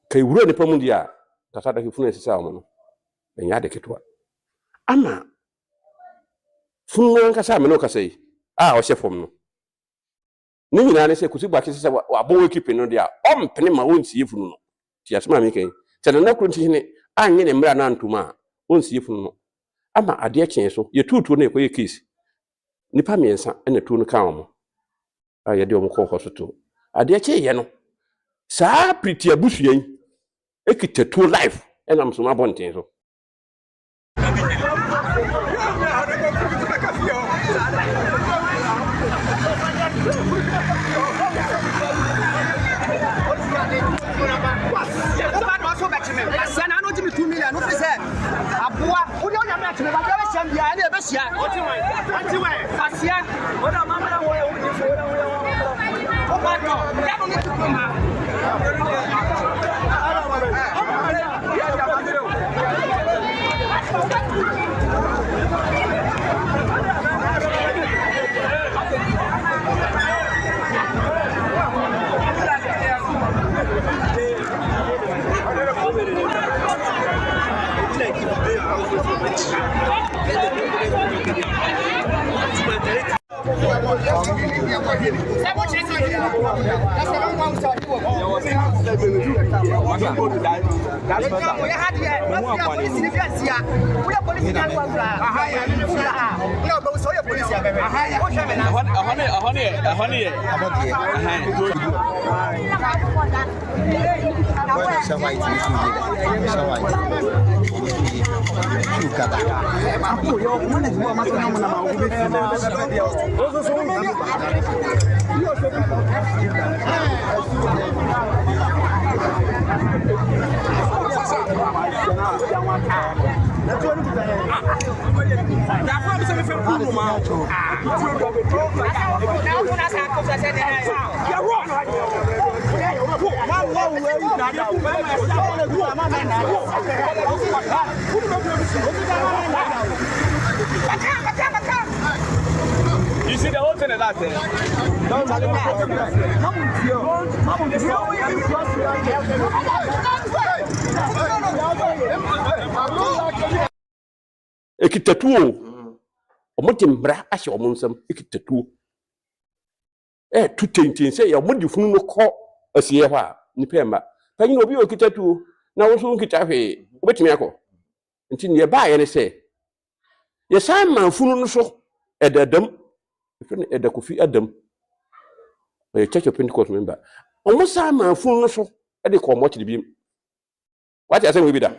Ka ewura nipa mu deɛ a, kasa adaka funu a ɛsesa wɔn no, ɛnyɛ ade ketewa. Ama Funu no ankasa a me ne wo kasa yi a ɔhyɛ fam no, ne nyinaa ne sɛ Kwesi Boakye sɛ sɛ wabɔ wakeeping no deɛ a, ɔmpene ma wɔnsie funu no. Tie asɛm a meka yi. Sɛ Nana Kurontihene annye ne mmara no antom a, ɔnsie funu no. Ama adeɛ kyee so, yɛtuu tuo no yɛkɔyɛɛ case. Nnipa mmiɛnsa na tuo no kaa wɔn a yɛde wɔn kɔɔ hospital. Adeɛ kyeeɛ no, saa Pretty abusua yi kita tuo life nam Soma abɔnten so. You see the whole thing is that eh? Ekita tuo o. Wɔde mmara ahyɛ wɔn nsam ekita tuo. Ɛɛto tenten sɛ yɛ wɔde funu no kɔ asieɛ hɔ a nipa mma. Panyin obi a okita tuo na wo nso wonkita hwee wobɛtumi akɔ. Nti nea ɛbaeɛ ne sɛ yɛsan maa funu no so ɛda adam ɛfrɛ no ɛda Kofi Adam ɔyɛ Church of Pentecost member. Wɔn san maa funu no so de kɔɔ mɔkyere bi mu. Wate asɛm wei bi da?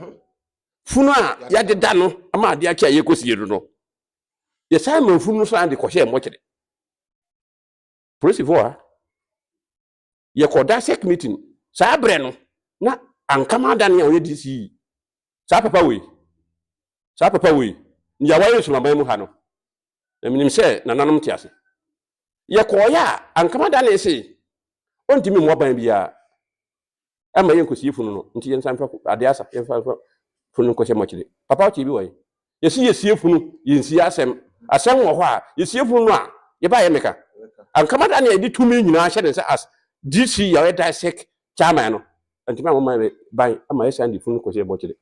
Funu a yɛadeda no ama adeɛ akye a yɛkɔsie no no, yɛsan ma funu no san de kɔhyɛɛ mmɔkyere. Polisifoɔ ha, yɛkɔ dasec meeting. Saa berɛ no, na Ankama Adane a ɔyɛ DCE, saa papa wei, saa papa wei, nea wayɛ nsumaban mu ha no, na menim sɛ nananom te ase. Yɛkɔɔeɛ a, Ankama Adane se, Ɔntumi mmɔ ban biara ɛma yɛnkɔsie funu no, nti yɛnsan mfa adeɛ asa, yɛmfa mfa funu no nkɔhyɛ mɔkyere. Papa wotie bi wɔ yi? Yɛsi yɛsie funu, yɛnsie asɛm. Asɛm wɔ hɔ a, yɛsie funu no a, yɛba yɛ meka. Ankama da ne yɛde tumi nyinaa hyɛ ne nsa as DC yɛ ɔyɛ DISEC chairman no, ntumi a wɔma ban ama yɛsan de funu no kɔhyɛ mɔkyere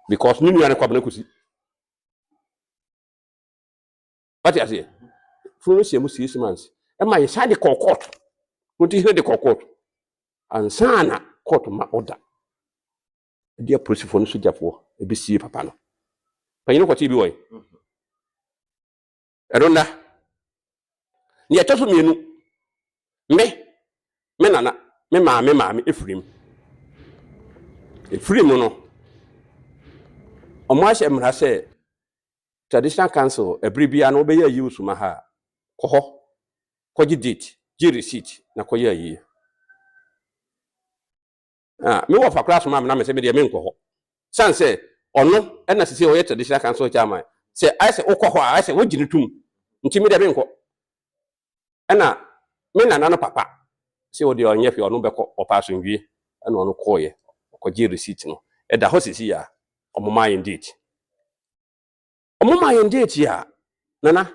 because ne nua no Kwabena Kusi. Wate aseɛ? Funu no hyɛ mu 6 months. Ɛma yɛsan de kɔɔ court. Nti hene de kɔɔ court. Ansa na court ma order. Ɛde apolisifoɔ no sogyafoɔ ɛbɛsie papa no. Panyin kɔtee bi wɔ yi. Ɛno nna. Nea ɛtɔ so mmienu, me nana, me maame maame efiri mu. Efiri mu no, ɔmo ahyɛ mmara sɛ Traditional Council ɛbere biara no wɔbɛyɛ ayi wɔ suma ha a, kɔ hɔ, kɔgye date, gye receipt na kɔyɛ ayie. Ah, me wɔ fa koraa soma me na me sɛ me deɛ menkɔ hɔ. San sɛ ɔno ɛna sisi ɔyɛ Traditional Council chairman. Sɛ ayɛ sɛ wokɔ hɔ a, ayɛ sɛ wogye no tom. Nti me deɛ menkɔ. Ɛna me nana no papa sɛ ɔdeɛ ɔnyɛ hwee, ɔno bɛkɔ, ɔpɛ asomdwie, ɛna ɔno kɔɔyɛ, ɔkɔgye receipt no. Ɛda hɔ sisi a ɔmo maa yɛn date. Ɔmo maa yɛn date a, nana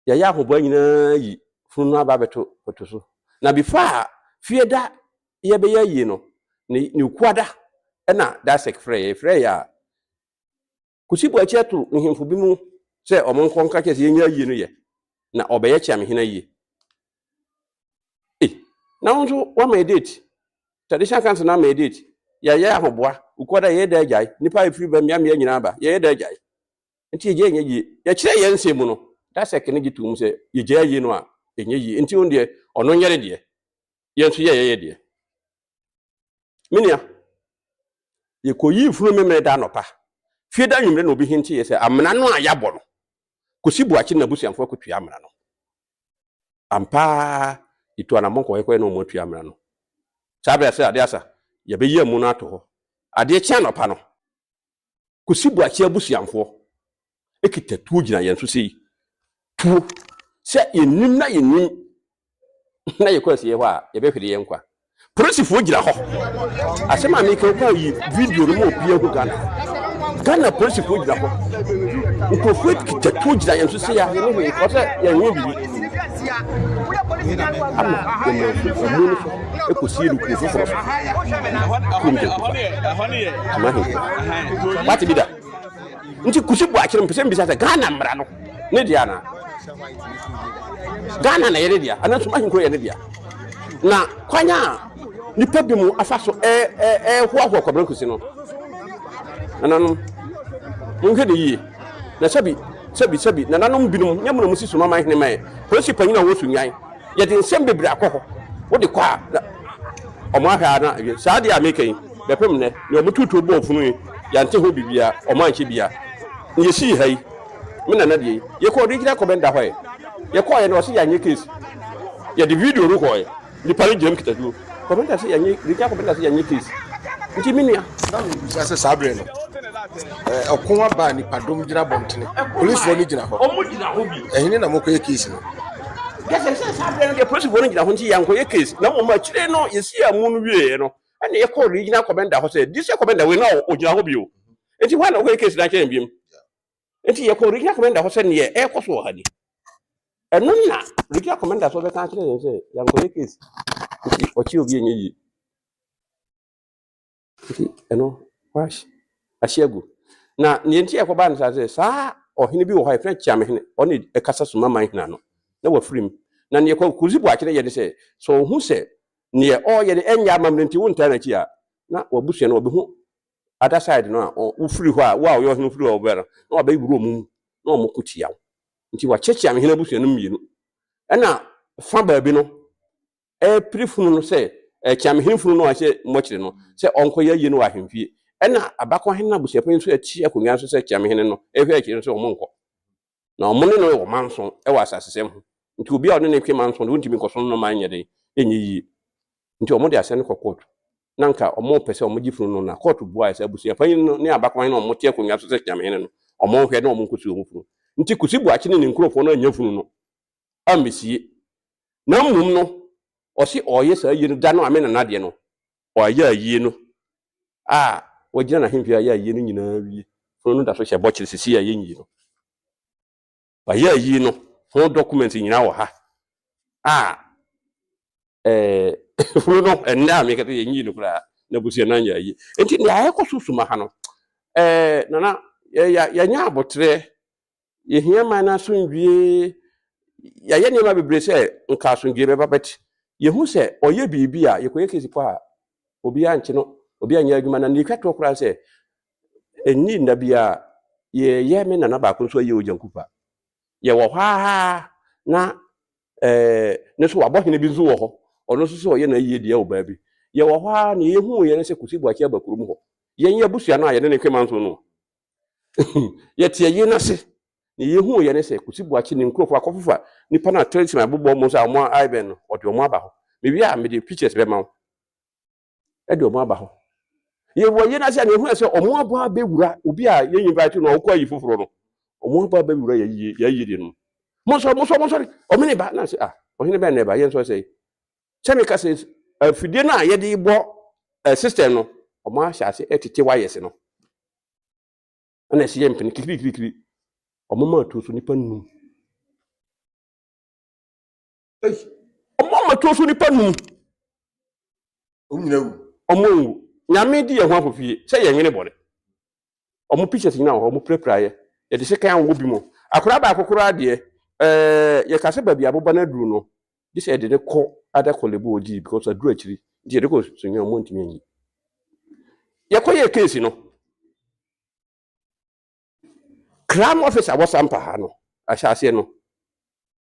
yɛyɛ ahoboa nyinaa yi funu no aba abɛto pɔtɔ so. Na before a fie da yɛbɛyɛ yie no, ne kuada ɛna DISEC frɛ yɛ frɛ yɛ a Kusi Boakye ato nhemfo bi mu sɛ ɔmo nkɔ nka kyerɛ sɛ yɛnyɛ ayie no yɛ na ɔbɛyɛ kyeamehene ayie. Eh, na wo nso woama yɛ date. Traditional Council no ama yɛ date. Yɛyɛ ahoboa. Ukuada yɛyɛ da agyae. Nnipa a ɛfiri ba mmeammea nyinaa ba. Yɛyɛ da agyae. Nti yɛgyae nyɛ yie. Yɛkyerɛ yɛn nsɛm mu no, DISEC no gye to mu sɛ yɛgyae ayie no a, ɛnyɛ yie. Nti wo deɛ, ɔno nyɛ ne deɛ. Yɛn nso yɛyɛ yɛ deɛ. Me nua, yɛkɔyii funu memene da anɔpa. Fie da nwummerɛ na obi hinteeɛ sɛ amena no a yɛabɔ no, Kusi Boakye ne n'abusuafoɔ akɔtua amena no. Ampa yɛtu anammɔn kɔ hɔ kɔyɛ na wɔn atua amena no. Saa berɛ sɛ adeɛ asa, yɛbɛyi amu no ato hɔ. Adeɛ kye anɔpa no, Kusi Boakye abusuafoɔ kita tuo gyina yɛn so sei. Tuo. Sɛ yɛnim na yɛnim na yɛkɔ asie hɔ a, yɛbɛhwere yɛn nkwa. Polisifoɔ gyina hɔ. Asɛm a meka kɔ yi video no ma obi ahu Ghana. Ghana polisifoɔ gyina hɔ. Nkurɔfoɔ kita tuo gyina yɛn so sei a yɛne hwee kɔ sɛ yɛnyɛ biribi. Ama yɛnam amu no so ɛkɔsie no kuro foforɔ so. Kurom gyina. Suma ahemfo. Wate bi da? Nti Kusi Boakye no mpɛ sɛ mbisa sɛ Ghana mmara no ne deɛ anaa? Ghana na ɛyɛ ne dea anaa Suma ahenkuro yɛ ne dea? Na kwan a nipa bi mu afa so ɛhoahoa Kwabena Kusi no, nananom, monhwɛ ne yie. Na sɛbi sɛbi sɛbi nananom binom nyɛ mo na mo si Suma man hene man polisi panyin a ɔwɔ Sunnyan. Yɛde nsɛm bebree akɔ hɔ. Wode kɔ a na ɔmo ahwɛ a na awie. Saa adeɛ a meka yi, bɛpem nnɛ, nea ɔmo tuutuo bɔɔ funu yi, yɛante ho biribiara, ɔmo ankyɛ biara. Na yɛsii ha yi, me nana deɛ yi, yɛkɔɔ regional commander hɔ ɛ. Yɛkɔɔeɛ no ɔse yɛanyɛ case. Yɛde video no kɔɔeɛ. Nipa no gyina mu kita tuo. Commander se yɛanyɛ, regional commander se yɛanyɛ case. Nti me nua. Na mebisa sɛ saa berɛ no, ɔko aba a nipadɔm gyina abɔntene, polisifoɔ no gyina hɔ. Ɔmo gyina hɔ bi. Ɛhene na mokɔyɛ case no? Kɛsɛ sɛ saa berɛ no deɛ polisifoɔ no gyina hɔ nti yɛankɔyɛ case. Na mmom akyire no yɛsii amu no wieeɛ no, ɛna yɛkɔɔ regional commander hɔ sɛ district commander wei na ɔgyina hɔ bio. Nti hɔ a na wɔkɔyɛ case no akyerɛ yɛn biom. Nti yɛkɔɔ regional commander hɔ sɛ neɛ ɛrekɔ so wɔ ha ni. Ɛno na regional commander so bɛka akyerɛ yɛn sɛ yɛankɔyɛ case. Nti ɔkye obi ɛnyɛ yie. Nti ɛno wahye ahye agu. Na neɛ nti ɛkɔbaa no saa sɛ saa ɔhene bi wɔ hɔ a yɛfrɛ no Kyeamehene, ɔne ɛkasa Suma man hene ano na wafiri mu. Na neɛ Kusi Boakye no yɛ ne sɛ, sɛ ɔhu sɛ neɛ ɔreyɛ no ɛnyɛ amammerɛ nti wontaa n'akyi a, na wabusua no wɔbɛhu other side no a wofiri hɔ a, wo a ɔyɛ ɔhene wofiri hɔ a wobɛba no, na wabɛwura ɔmo mu na ɔmo ko tia wo. Nti wakyɛ Kyeamehene abusua no mmienu. Ɛna fa baabi no ɛpere funu no sɛ Kyeamehene funu no a ɛhyɛ mmɔkyere no sɛ ɔnkɔyɛ ayie no wɔ ahemfie. Ɛna Abakɔhene no abusuapanyin nso akyi akonnwa nso sɛ Kyeamehene no ɛhwɛ akyire no sɛ ɔmo nkɔ. Na ɔmo ne no wɔ manso ɛwɔ asasesɛm ho. Nti obi a ɔne ne twe manso no wontumi nkɔso no man nyɛ den ɛnyɛ yie. Nti ɔmo de asɛm no kɔ court. Na nka ɔmo pɛ sɛ ɔmo gye funu no na court buaeɛ sɛ abusuapanyin no ne Abakɔhene no a ɔmo te akonnwa so sɛ Kyeamehene no ɔmo nhwɛ na ɔmo nkɔsi ɔmo funu. Nti Kusi Boakye ne ne nkurɔfoɔ no anya funu no ammɛsie. Na mmom no Ɔse ɔyɛ saa ayie no da no a me nana deɛ no, ɔayɛ ayie no a wagyina n'ahemfie ayɛ ayie no nyinaa wie. Funu no da so hyɛ bɔkyere sisi a yɛnyi no. Wayɛ ayie no ho document nyinaa wɔ ha a ɛɛ funu no ɛnnɛ a meka sɛ yɛnyi no koraa na abusua no anyɛ ayie. Nti nea ɛkɔ so suma ha no ɛɛ nana yɛnyɛ abotrɛ. Yɛhia man no asomdwie. Yɛayɛ nneɛma bebree sɛ nka asomdwie bɛba but yɛhu sɛ ɔyɛ biribi a yɛkɔyɛ case po a obiara nkye no, obiara nyɛ adwuma na nea ɛtwa toɔ koraa sɛ ɛnni nna bi a yɛyɛ me nana baako nso ayɛ Ogyankupa. Yɛwɔ hɔ ara na ɛɛ ne nso wabɔ hene bi nso wɔ hɔ. Ɔno nso sɛ ɔyɛ n'ayie deɛ wɔ baabi. Yɛwɔ hɔ ara nea yɛhuu yɛ ne sɛ Kusi Boakye aba kurom hɔ. Yɛn yɛ abusua no a yɛne ne Kwema nso no Yɛte ayie no ase na yɛhuu yɛ ne sɛ Kusi Boakye ne nkurɔfoɔ akɔfofa nipa no a Tresima abobɔ wɔn sɛ wɔn ayɛ no, ɔde wɔn aba hɔ. Mewie a mede pictures bɛma wo. Ɛde wɔn aba hɔ. Yɛwɔ ayie no ase a na yɛhuu sɛ wɔn abɔ abɛwura obi a yɛn invite no a ɔkɔ ayi foforɔ no. Wɔn abɔ abɛwura yɛ ayie yɛ ayie deɛ no mu. Monsɔre, monsɔre, monsɔre. Ɔmene ne ba na sɛ ah ɔhene bɛn na ɛba yɛn nsɔre sɛ sɛ meka sɛ afidie no a yɛde bɔ system no wɔn ahyɛ ase ɛtete wires no. Ɛna ɛsɛ yɛ mpene kikirikirikiri. Ɔmo maa tuo so nipa num. Ei. Ɔmo ama tuo so nipa num. Ɔmo nyina wu. Ɔmo nwu. Nyame di yɛn ho afofie sɛ yɛn nwene bɔne. Ɔmo pictures nyina wɔ hɔ, ɔmo pirapira yɛ. Yɛde sekan awowɔ bi mo. Akwadaa baako koraa deɛ, ɛɛ yɛka sɛ baabi aboba no aduru no, gye sɛ yɛde no kɔ ada Korle Bu OG because aduru akyiri. Nti yɛde kɔ Sunyani ɔmo ntumi anyi. Yɛkɔ yɛ case no. Crime officer wɔ Sampa ha no, ahyɛaseɛ no,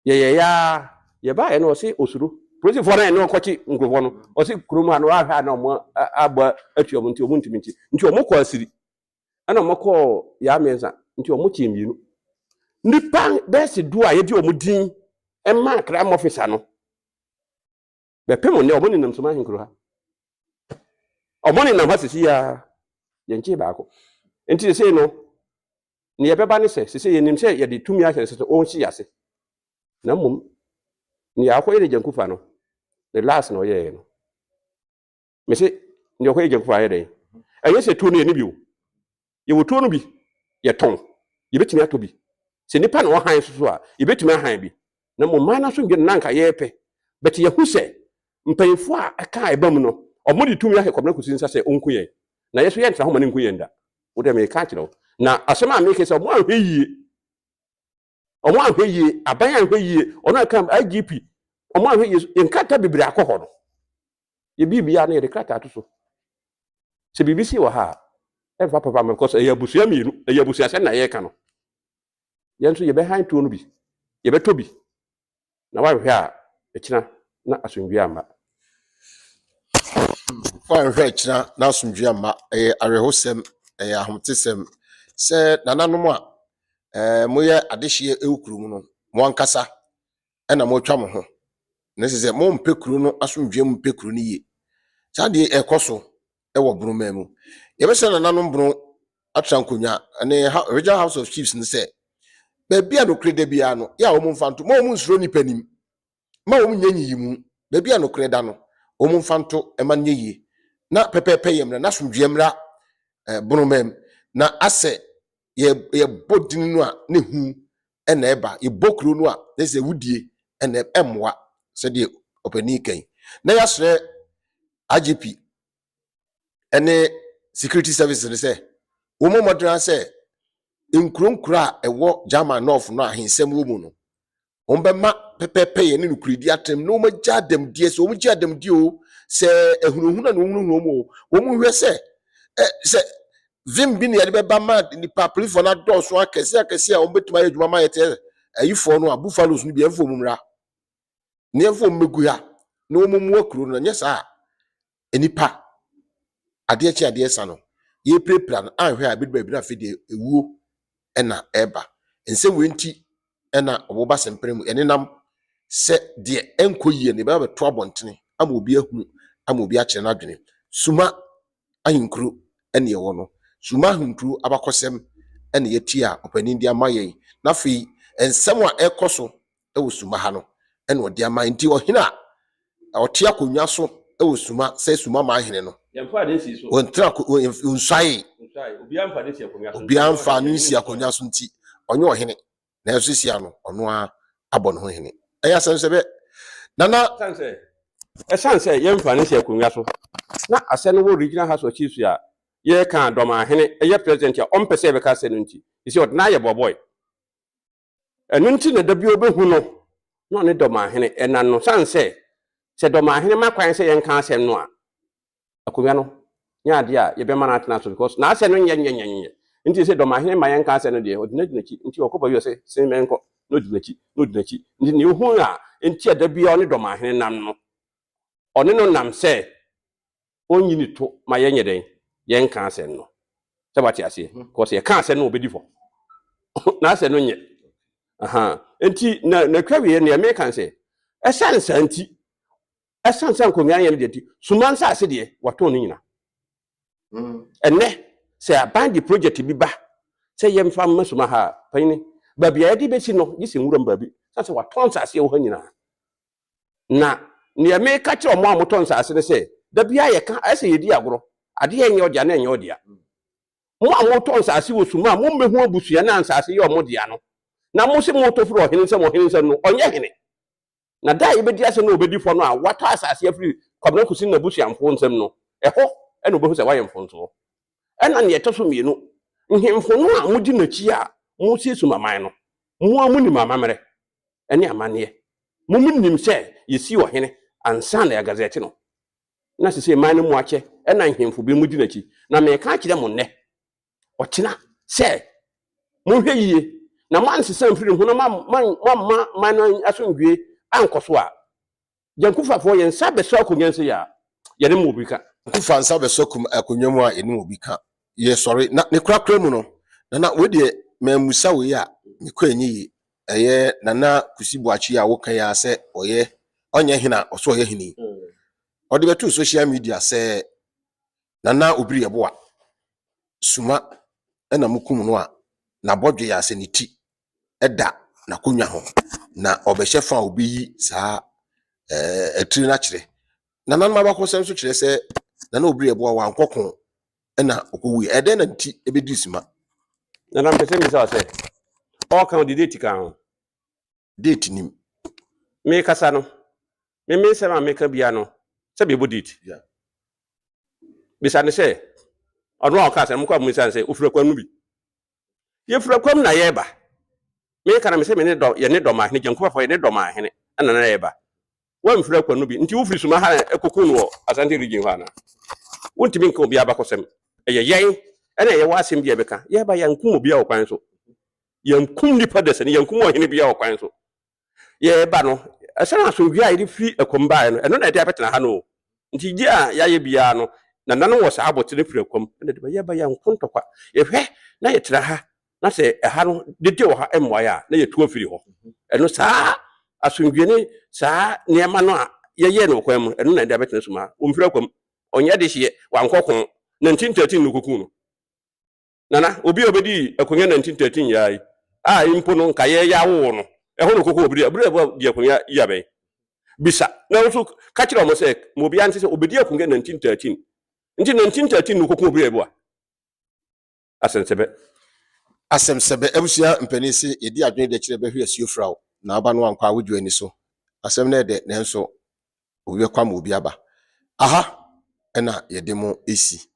yɛyɛ yaa, yɛbaeɛ no ɔse osuro. Polisifoɔ no a ɛne ɔkɔkye nkurɔfoɔ no, ɔse kurom ha no ahwɛ a na ɔmo abɔ atua ɔmo nti ɔmo ntumi nkye. Nti ɔmo kɔ asiri, ɛna ɔmo kɔɔ yaa mmiɛnsa, nti ɔmo kyee mmienu. Nipa bɛyɛ sɛ du a yɛde ɔmo din ɛmaa crime officer no, bɛpem nnɛ ɔmo nenam Suma ahenkuro ha. Ɔmo nenam ha sisi yaa, yɛnkyee baako. Nti sesei no, nea ɛbɛba ne sɛ, sesei yɛnim sɛ yɛde tumi ahyɛ ne sɛ ɔnhye ase. Na mmom, nea akɔyɛ ne Gyankufa no, ne last na ɔyɛɛ no. Mese, nea ɔkɔyɛ Gyankufa ayɛ dɛn? Ɛnyɛ sɛ tuo no yɛ ne bio. Yɛwɔ tuo no bi, yɛtɔn, yɛbɛtumi atɔ bi. Sɛ nipa na ɔhan so so a, yɛbɛtumi ahan bi. Na mmom man no asomdwe no na anka yɛrepɛ. But yɛhu sɛ mpanyinfoɔ a ɛka a ɛba mu no, ɔmo de tumi ahyɛ Kwabena Kusi nsa sɛ ɔnku yɛn. Na yɛ so yɛntena hɔ ma no nku yɛn da. Wo deɛ meka akyerɛ wo. Na asɛm a meka sɛ ɔmo anhwɛ yie. Ɔmo anhwɛ yie, aban anhwɛ yie, ɔno aka IGP, ɔmo anhwɛ yie, yɛn nkrataa bebree akɔ hɔ no. Yɛ biribiara no yɛde krataa to so. Sɛ biribi si wɔ ha a, ɛmfa papa ma because ɛyɛ abusua mmienu, ɛyɛ abusua sɛ na yɛreka no. Yɛn nso yɛbɛhan tuo no bi, yɛbɛtɔ bi, na woanhwɛ a ɛkyena na asomdwoeɛ amma. Woanhwɛ ɛkyena na asomdwoeɛ amma. Ɛyɛ awerɛhosɛm, ɛyɛ ahometesɛm sɛ nananom a ɛɛ moyɛ adehyeɛ ɛwɔ kurom no, mo ankasa ɛna moatwa mo ho. Na ɛsɛ sɛ mompɛ kuro no asomdwoeɛ, mompɛ kuro no yie. Saa deɛ ɛkɔ so ɛwɔ Boroma mu. Yɛbɛsrɛ nananom Bono atra nkonnwa ne Regional House of Chiefs no sɛ baabi a nokorɛ da biara no, yɛ a wɔn mfa nto, ma wɔn nsuro nipa nim, ma wɔn nyɛ nyiyimu. Baabi a nokorɛ da no, wɔn mfa nto ɛma no nyɛ yie. Na pɛpɛɛpɛ yɛ mmra, na asomdwoeɛ mmra Boroma mu. Na asɛ yɛbɔ dini no a ne hu ɛna ɛba, yɛbɔ kuro no a ne sɛ wudie ɛna ɛmmoa sɛdeɛ ɔpanin kan. Na yɛasrɛ IGP ɛne security services no sɛ wɔn mmɔden sɛ nkuro nkuro a ɛwɔ German North no a ahensɛm wɔ mu no, wɔn bɛma pɛpɛɛpɛ yɛ ne nokorɛdi atem na wɔn agya adamdie. Sɛ wɔn gye adamdie o, sɛ ehunahuna na wɔn hunahuna wɔn o, wɔn hwɛ sɛ ɛ sɛ vim bi na yɛde bɛba ma nipa apolifoɔ no adɔɔso akɛse akɛse a wɔn bɛtumi ayɛ adwuma ma yɛte ayifoɔ no a buffaloes no bi ɛmfa wɔn mmra na yɛmfa wɔn mmɛgu ha na wɔn mmoa kuro no. Nyɛ saa a nipa adeɛ kye adeɛ sa no yɛpirapira no anhwɛ a ebi baabi na afei deɛ ewuo ɛna ɛba. Nsɛm wei nti ɛna ɔbɛba sɛmpere mu ɛnenam sɛ deɛ ɛnkɔ yie no yɛbɛba bɛto abɔntene ama obi ahunu ama obi akyerɛ n'adwene. Suma ahenkuro ɛne ɛwɔ no, Suma ahenkuro abakɔsɛm ɛna yɛtie a ɔpanin de ama yɛn. Na afei nsɛm a ɛkɔ so ɛwɔ Suma ha no ɛna ɔde ama. Nti ɔhene a ɔte akonnwa so wɔ Suma sɛ Suma manhene no, ɔntena ɔnsuae. Obiara mfa no nsi akonnwa so nti ɔnyɛ ɔhene. Nanso sia no, ɔno ara abɔ ne ho hene. Ɛyɛ asɛm sɛ bɛ Nana. Ɛsiane sɛ yɛmfa no nsi akonnwa so na asɛ no wɔ Regional House of Chiefs a yɛreka a Dɔmahene yɛ president a ɔmpɛ sɛ yɛbɛka asɛ no nti, ɛsɛ ɔde no ayɛ bɔbɔe. Ɛno nti na da bi obehu no na ɔne Dɔmahene ɛna no sane sɛ sɛ Dɔmahene ma kwan sɛ yɛnka asɛm no a, akonnwa no nyɛ adeɛ a yɛbɛma no atena so because n'asɛm no nyɛ nyɛnyɛnyɛ. Nti sɛ Dɔmahene ma yɛnka asɛm no deɛ, ɔdi n'adi n'akyi. Nti ɔkɔ baabi ɔsɛ sen mɛnkɔ na ɔdi n'akyi na ɔdi n'akyi. Nti nea ohu a nti a da biara ɔne Dɔmahene nam no, ɔne no nam sɛ ɔnyi ne to ma yɛnyɛ dɛn yɛnka asɛm no. Sɛ wate aseɛ? Because yɛka asɛm no ɔbɛdi fɔ. N'asɛm no nyɛ. Aha. Nti na natwa wieɛ nea meka sɛ ɛsiane saa nti, ɛsiane sɛ nkonnwa yɛ no deɛ nti, Suma nsase deɛ watɔn no nyina. Ɛnɛ sɛ aban de project bi ba sɛ yɛmfa mma Suma ha a, panyini baabi a yɛde bɛsi no gye sɛ nwuram baabi, sɛ sɛ watɔn nsase wɔ ha nyinaa. Na nea meka kyerɛ ɔmo a motɔ nsase no sɛ da biara yɛka ayɛ sɛ yɛdi agorɔ, adeɛ ɛnyɛ ɔdea na ɛnyɛ ɔdea. Mo a motɔ nsase wɔ Suma a mommɛhu abusua na nsase yɛ ɔmo dea no, na mo sɛ motɔ firi ɔhene nsam, ɔhene nsam no ɔnyɛ hene. Na da a yɛbɛdi asɛm na ɔbɛdi fɔ no a watɔ asase afiri Kwabena Kusi ne n'abusuafoɔ nsam no, ɛhɔ ɛna ɔbɛhu sɛ wayɛ mfomsoɔ. Ɛna nea ɛtɔ so mmienu, nhemfo no a modi n'akyi a mosie Sumaman no, mo a monim amammerɛ ne amanneɛ. Mo nim sɛ yɛsi ɔhene ansa na yɛagazɛte no. Na sese man no mu akyɛ ɛna nhemfo bi mu di n'akyi. Na meka akyerɛ mo nnɛ, ɔkyena sɛ monhwɛ yie na moansesa mfiri ho na moamma man no asomdwie ankɔ so a, Gyankufafoɔ yɛn nsa bɛsɔ akonnwa nse yɛ a, yɛne mo obi ka. Kufa nsa bɛsɔ kum akonnwa mu a yɛne mo obi ka. Yɛsɔre na ne korakora mu no, Nana wei deɛ mammusa wei a mekɔ ɛnyɛ yie. Ɛyɛ Nana Kusi Boakye a woka yi ara sɛ ɔyɛ ɔnyɛ hene a ɔsɛ ɔyɛ hene yi. Ɔde bɛtoo social media sɛ Nana Obiri Yeboah Suma ɛna mokum no a n'abɔdwe yɛ asɛ ne ti ɛda n'akonnwa ho na ɔbɛhyɛ fa a obeyi saa ɛtiri no akyerɛ. Nananom abakɔsɛm nso kyerɛ sɛ Nana Obiri Yeboah wankɔ ko ɛna ɔkɔwuiɛ. Ɛdɛn na ne ti ɛbɛdii Suma? Nana mpɛ sɛ mbisa wo sɛ, ɔɔka ɔde date ka ho? Date nim. Mekasa no, me me nsɛm a meka bia no, sɛ bɛbɔ date. Bisa ne sɛ, ɔno a ɔka sɛ, mokɔ a mobisa ne sɛ, ofiri akwam no bi. Yɛfiri akwam na yɛreba. Meka na me sɛ me ne dɔ, yɛne Dɔmahene, Gyankubafoɔ yɛne Dɔmahene ɛna na yɛreba. Woamfiri akwan no bi, nti wofiri Suma ha ɛkɔku no wɔ Asante region hɔ anaa? Wontumi nka obiara abakɔsɛm. Ɛyɛ yɛn ɛna yɛwɔ asɛm bi a yɛbɛka. Yɛreba yɛnkum obiara wɔ kwan so. Yɛnkum nipa dasani, yɛnkum ɔhene biara wɔ kwan so. Yɛreba no, ɛsɛn asomdwoe a yɛde firi akwam baeɛ no, ɛno na yɛde abɛtena ha no o. Nti gye a yɛayɛ biara no, nananom wɔ saa abotire firi akwam ɛna de ba. Yɛreba yɛnko ntɔkwa. Yɛhwɛ na yɛtena ha na sɛ ɛha no dede wɔ ha mmoa yɛ a, na yɛtu afiri hɔ. Ɛno saa asomdwoe ne saa nneɛma no a yɛyɛɛ no wɔ kwan mu, ɛno na yɛde abɛtena Suma. Ɔmfiri akwam, ɔnyɛ dehyeɛ, wankɔ ko. 1913 na ɔkɔkuu no. Nana, obi a ɔbɛdii akonnwa 1913 yi ara yi, a mpo no nka yɛreyɛ awowo no, ɛhɔ na ɔkɔkuu Obiri a, Obiri a di akonnwa yi abɛn. Bisa, na wo nso ka kyerɛ wɔn sɛ, ma obiara nte sɛ ɔbɛdi akonnwa 1913. Nti 1913 na ɔkɔkuu Obiri Abua. Asɛmsɛbɛ. Asɛmsɛbɛ, abusua mpanin se yɛdi adwene de kyerɛ bɛhwe asuo fra wo, na aba no ankɔ a wogye w'ani so. Asɛm no yɛ dɛ nanso obi bɛkɔ ama obi aba. Aha ɛna yɛde mo esi.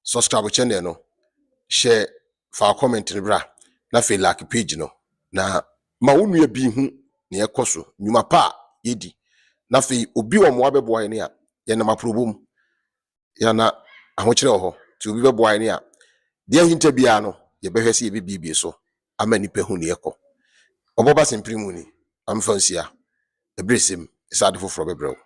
Subscribe channel no, hyɛ fa comment no bra, na afei like page no, na ma wo nua bi hu nea ɛkɔ so, nnwuma pa a yɛdi, na afei obi wɔ mmoa bɛboa yɛn a yɛnam aporɔbɔ mu. Yɛn na ahokyerɛ wɔ hɔ, nti obi bɛboa yɛn a deɛ ahinta biara no yɛbɛhwɛ sɛ yɛbɛbiebie so ama nnipa hu nea ɛkɔ. Ɔbɔ ba sempere mu ni, amfa nsia, ɛberɛ sɛm, ɛsɛ ade foforɔ bɛbrɛ wo.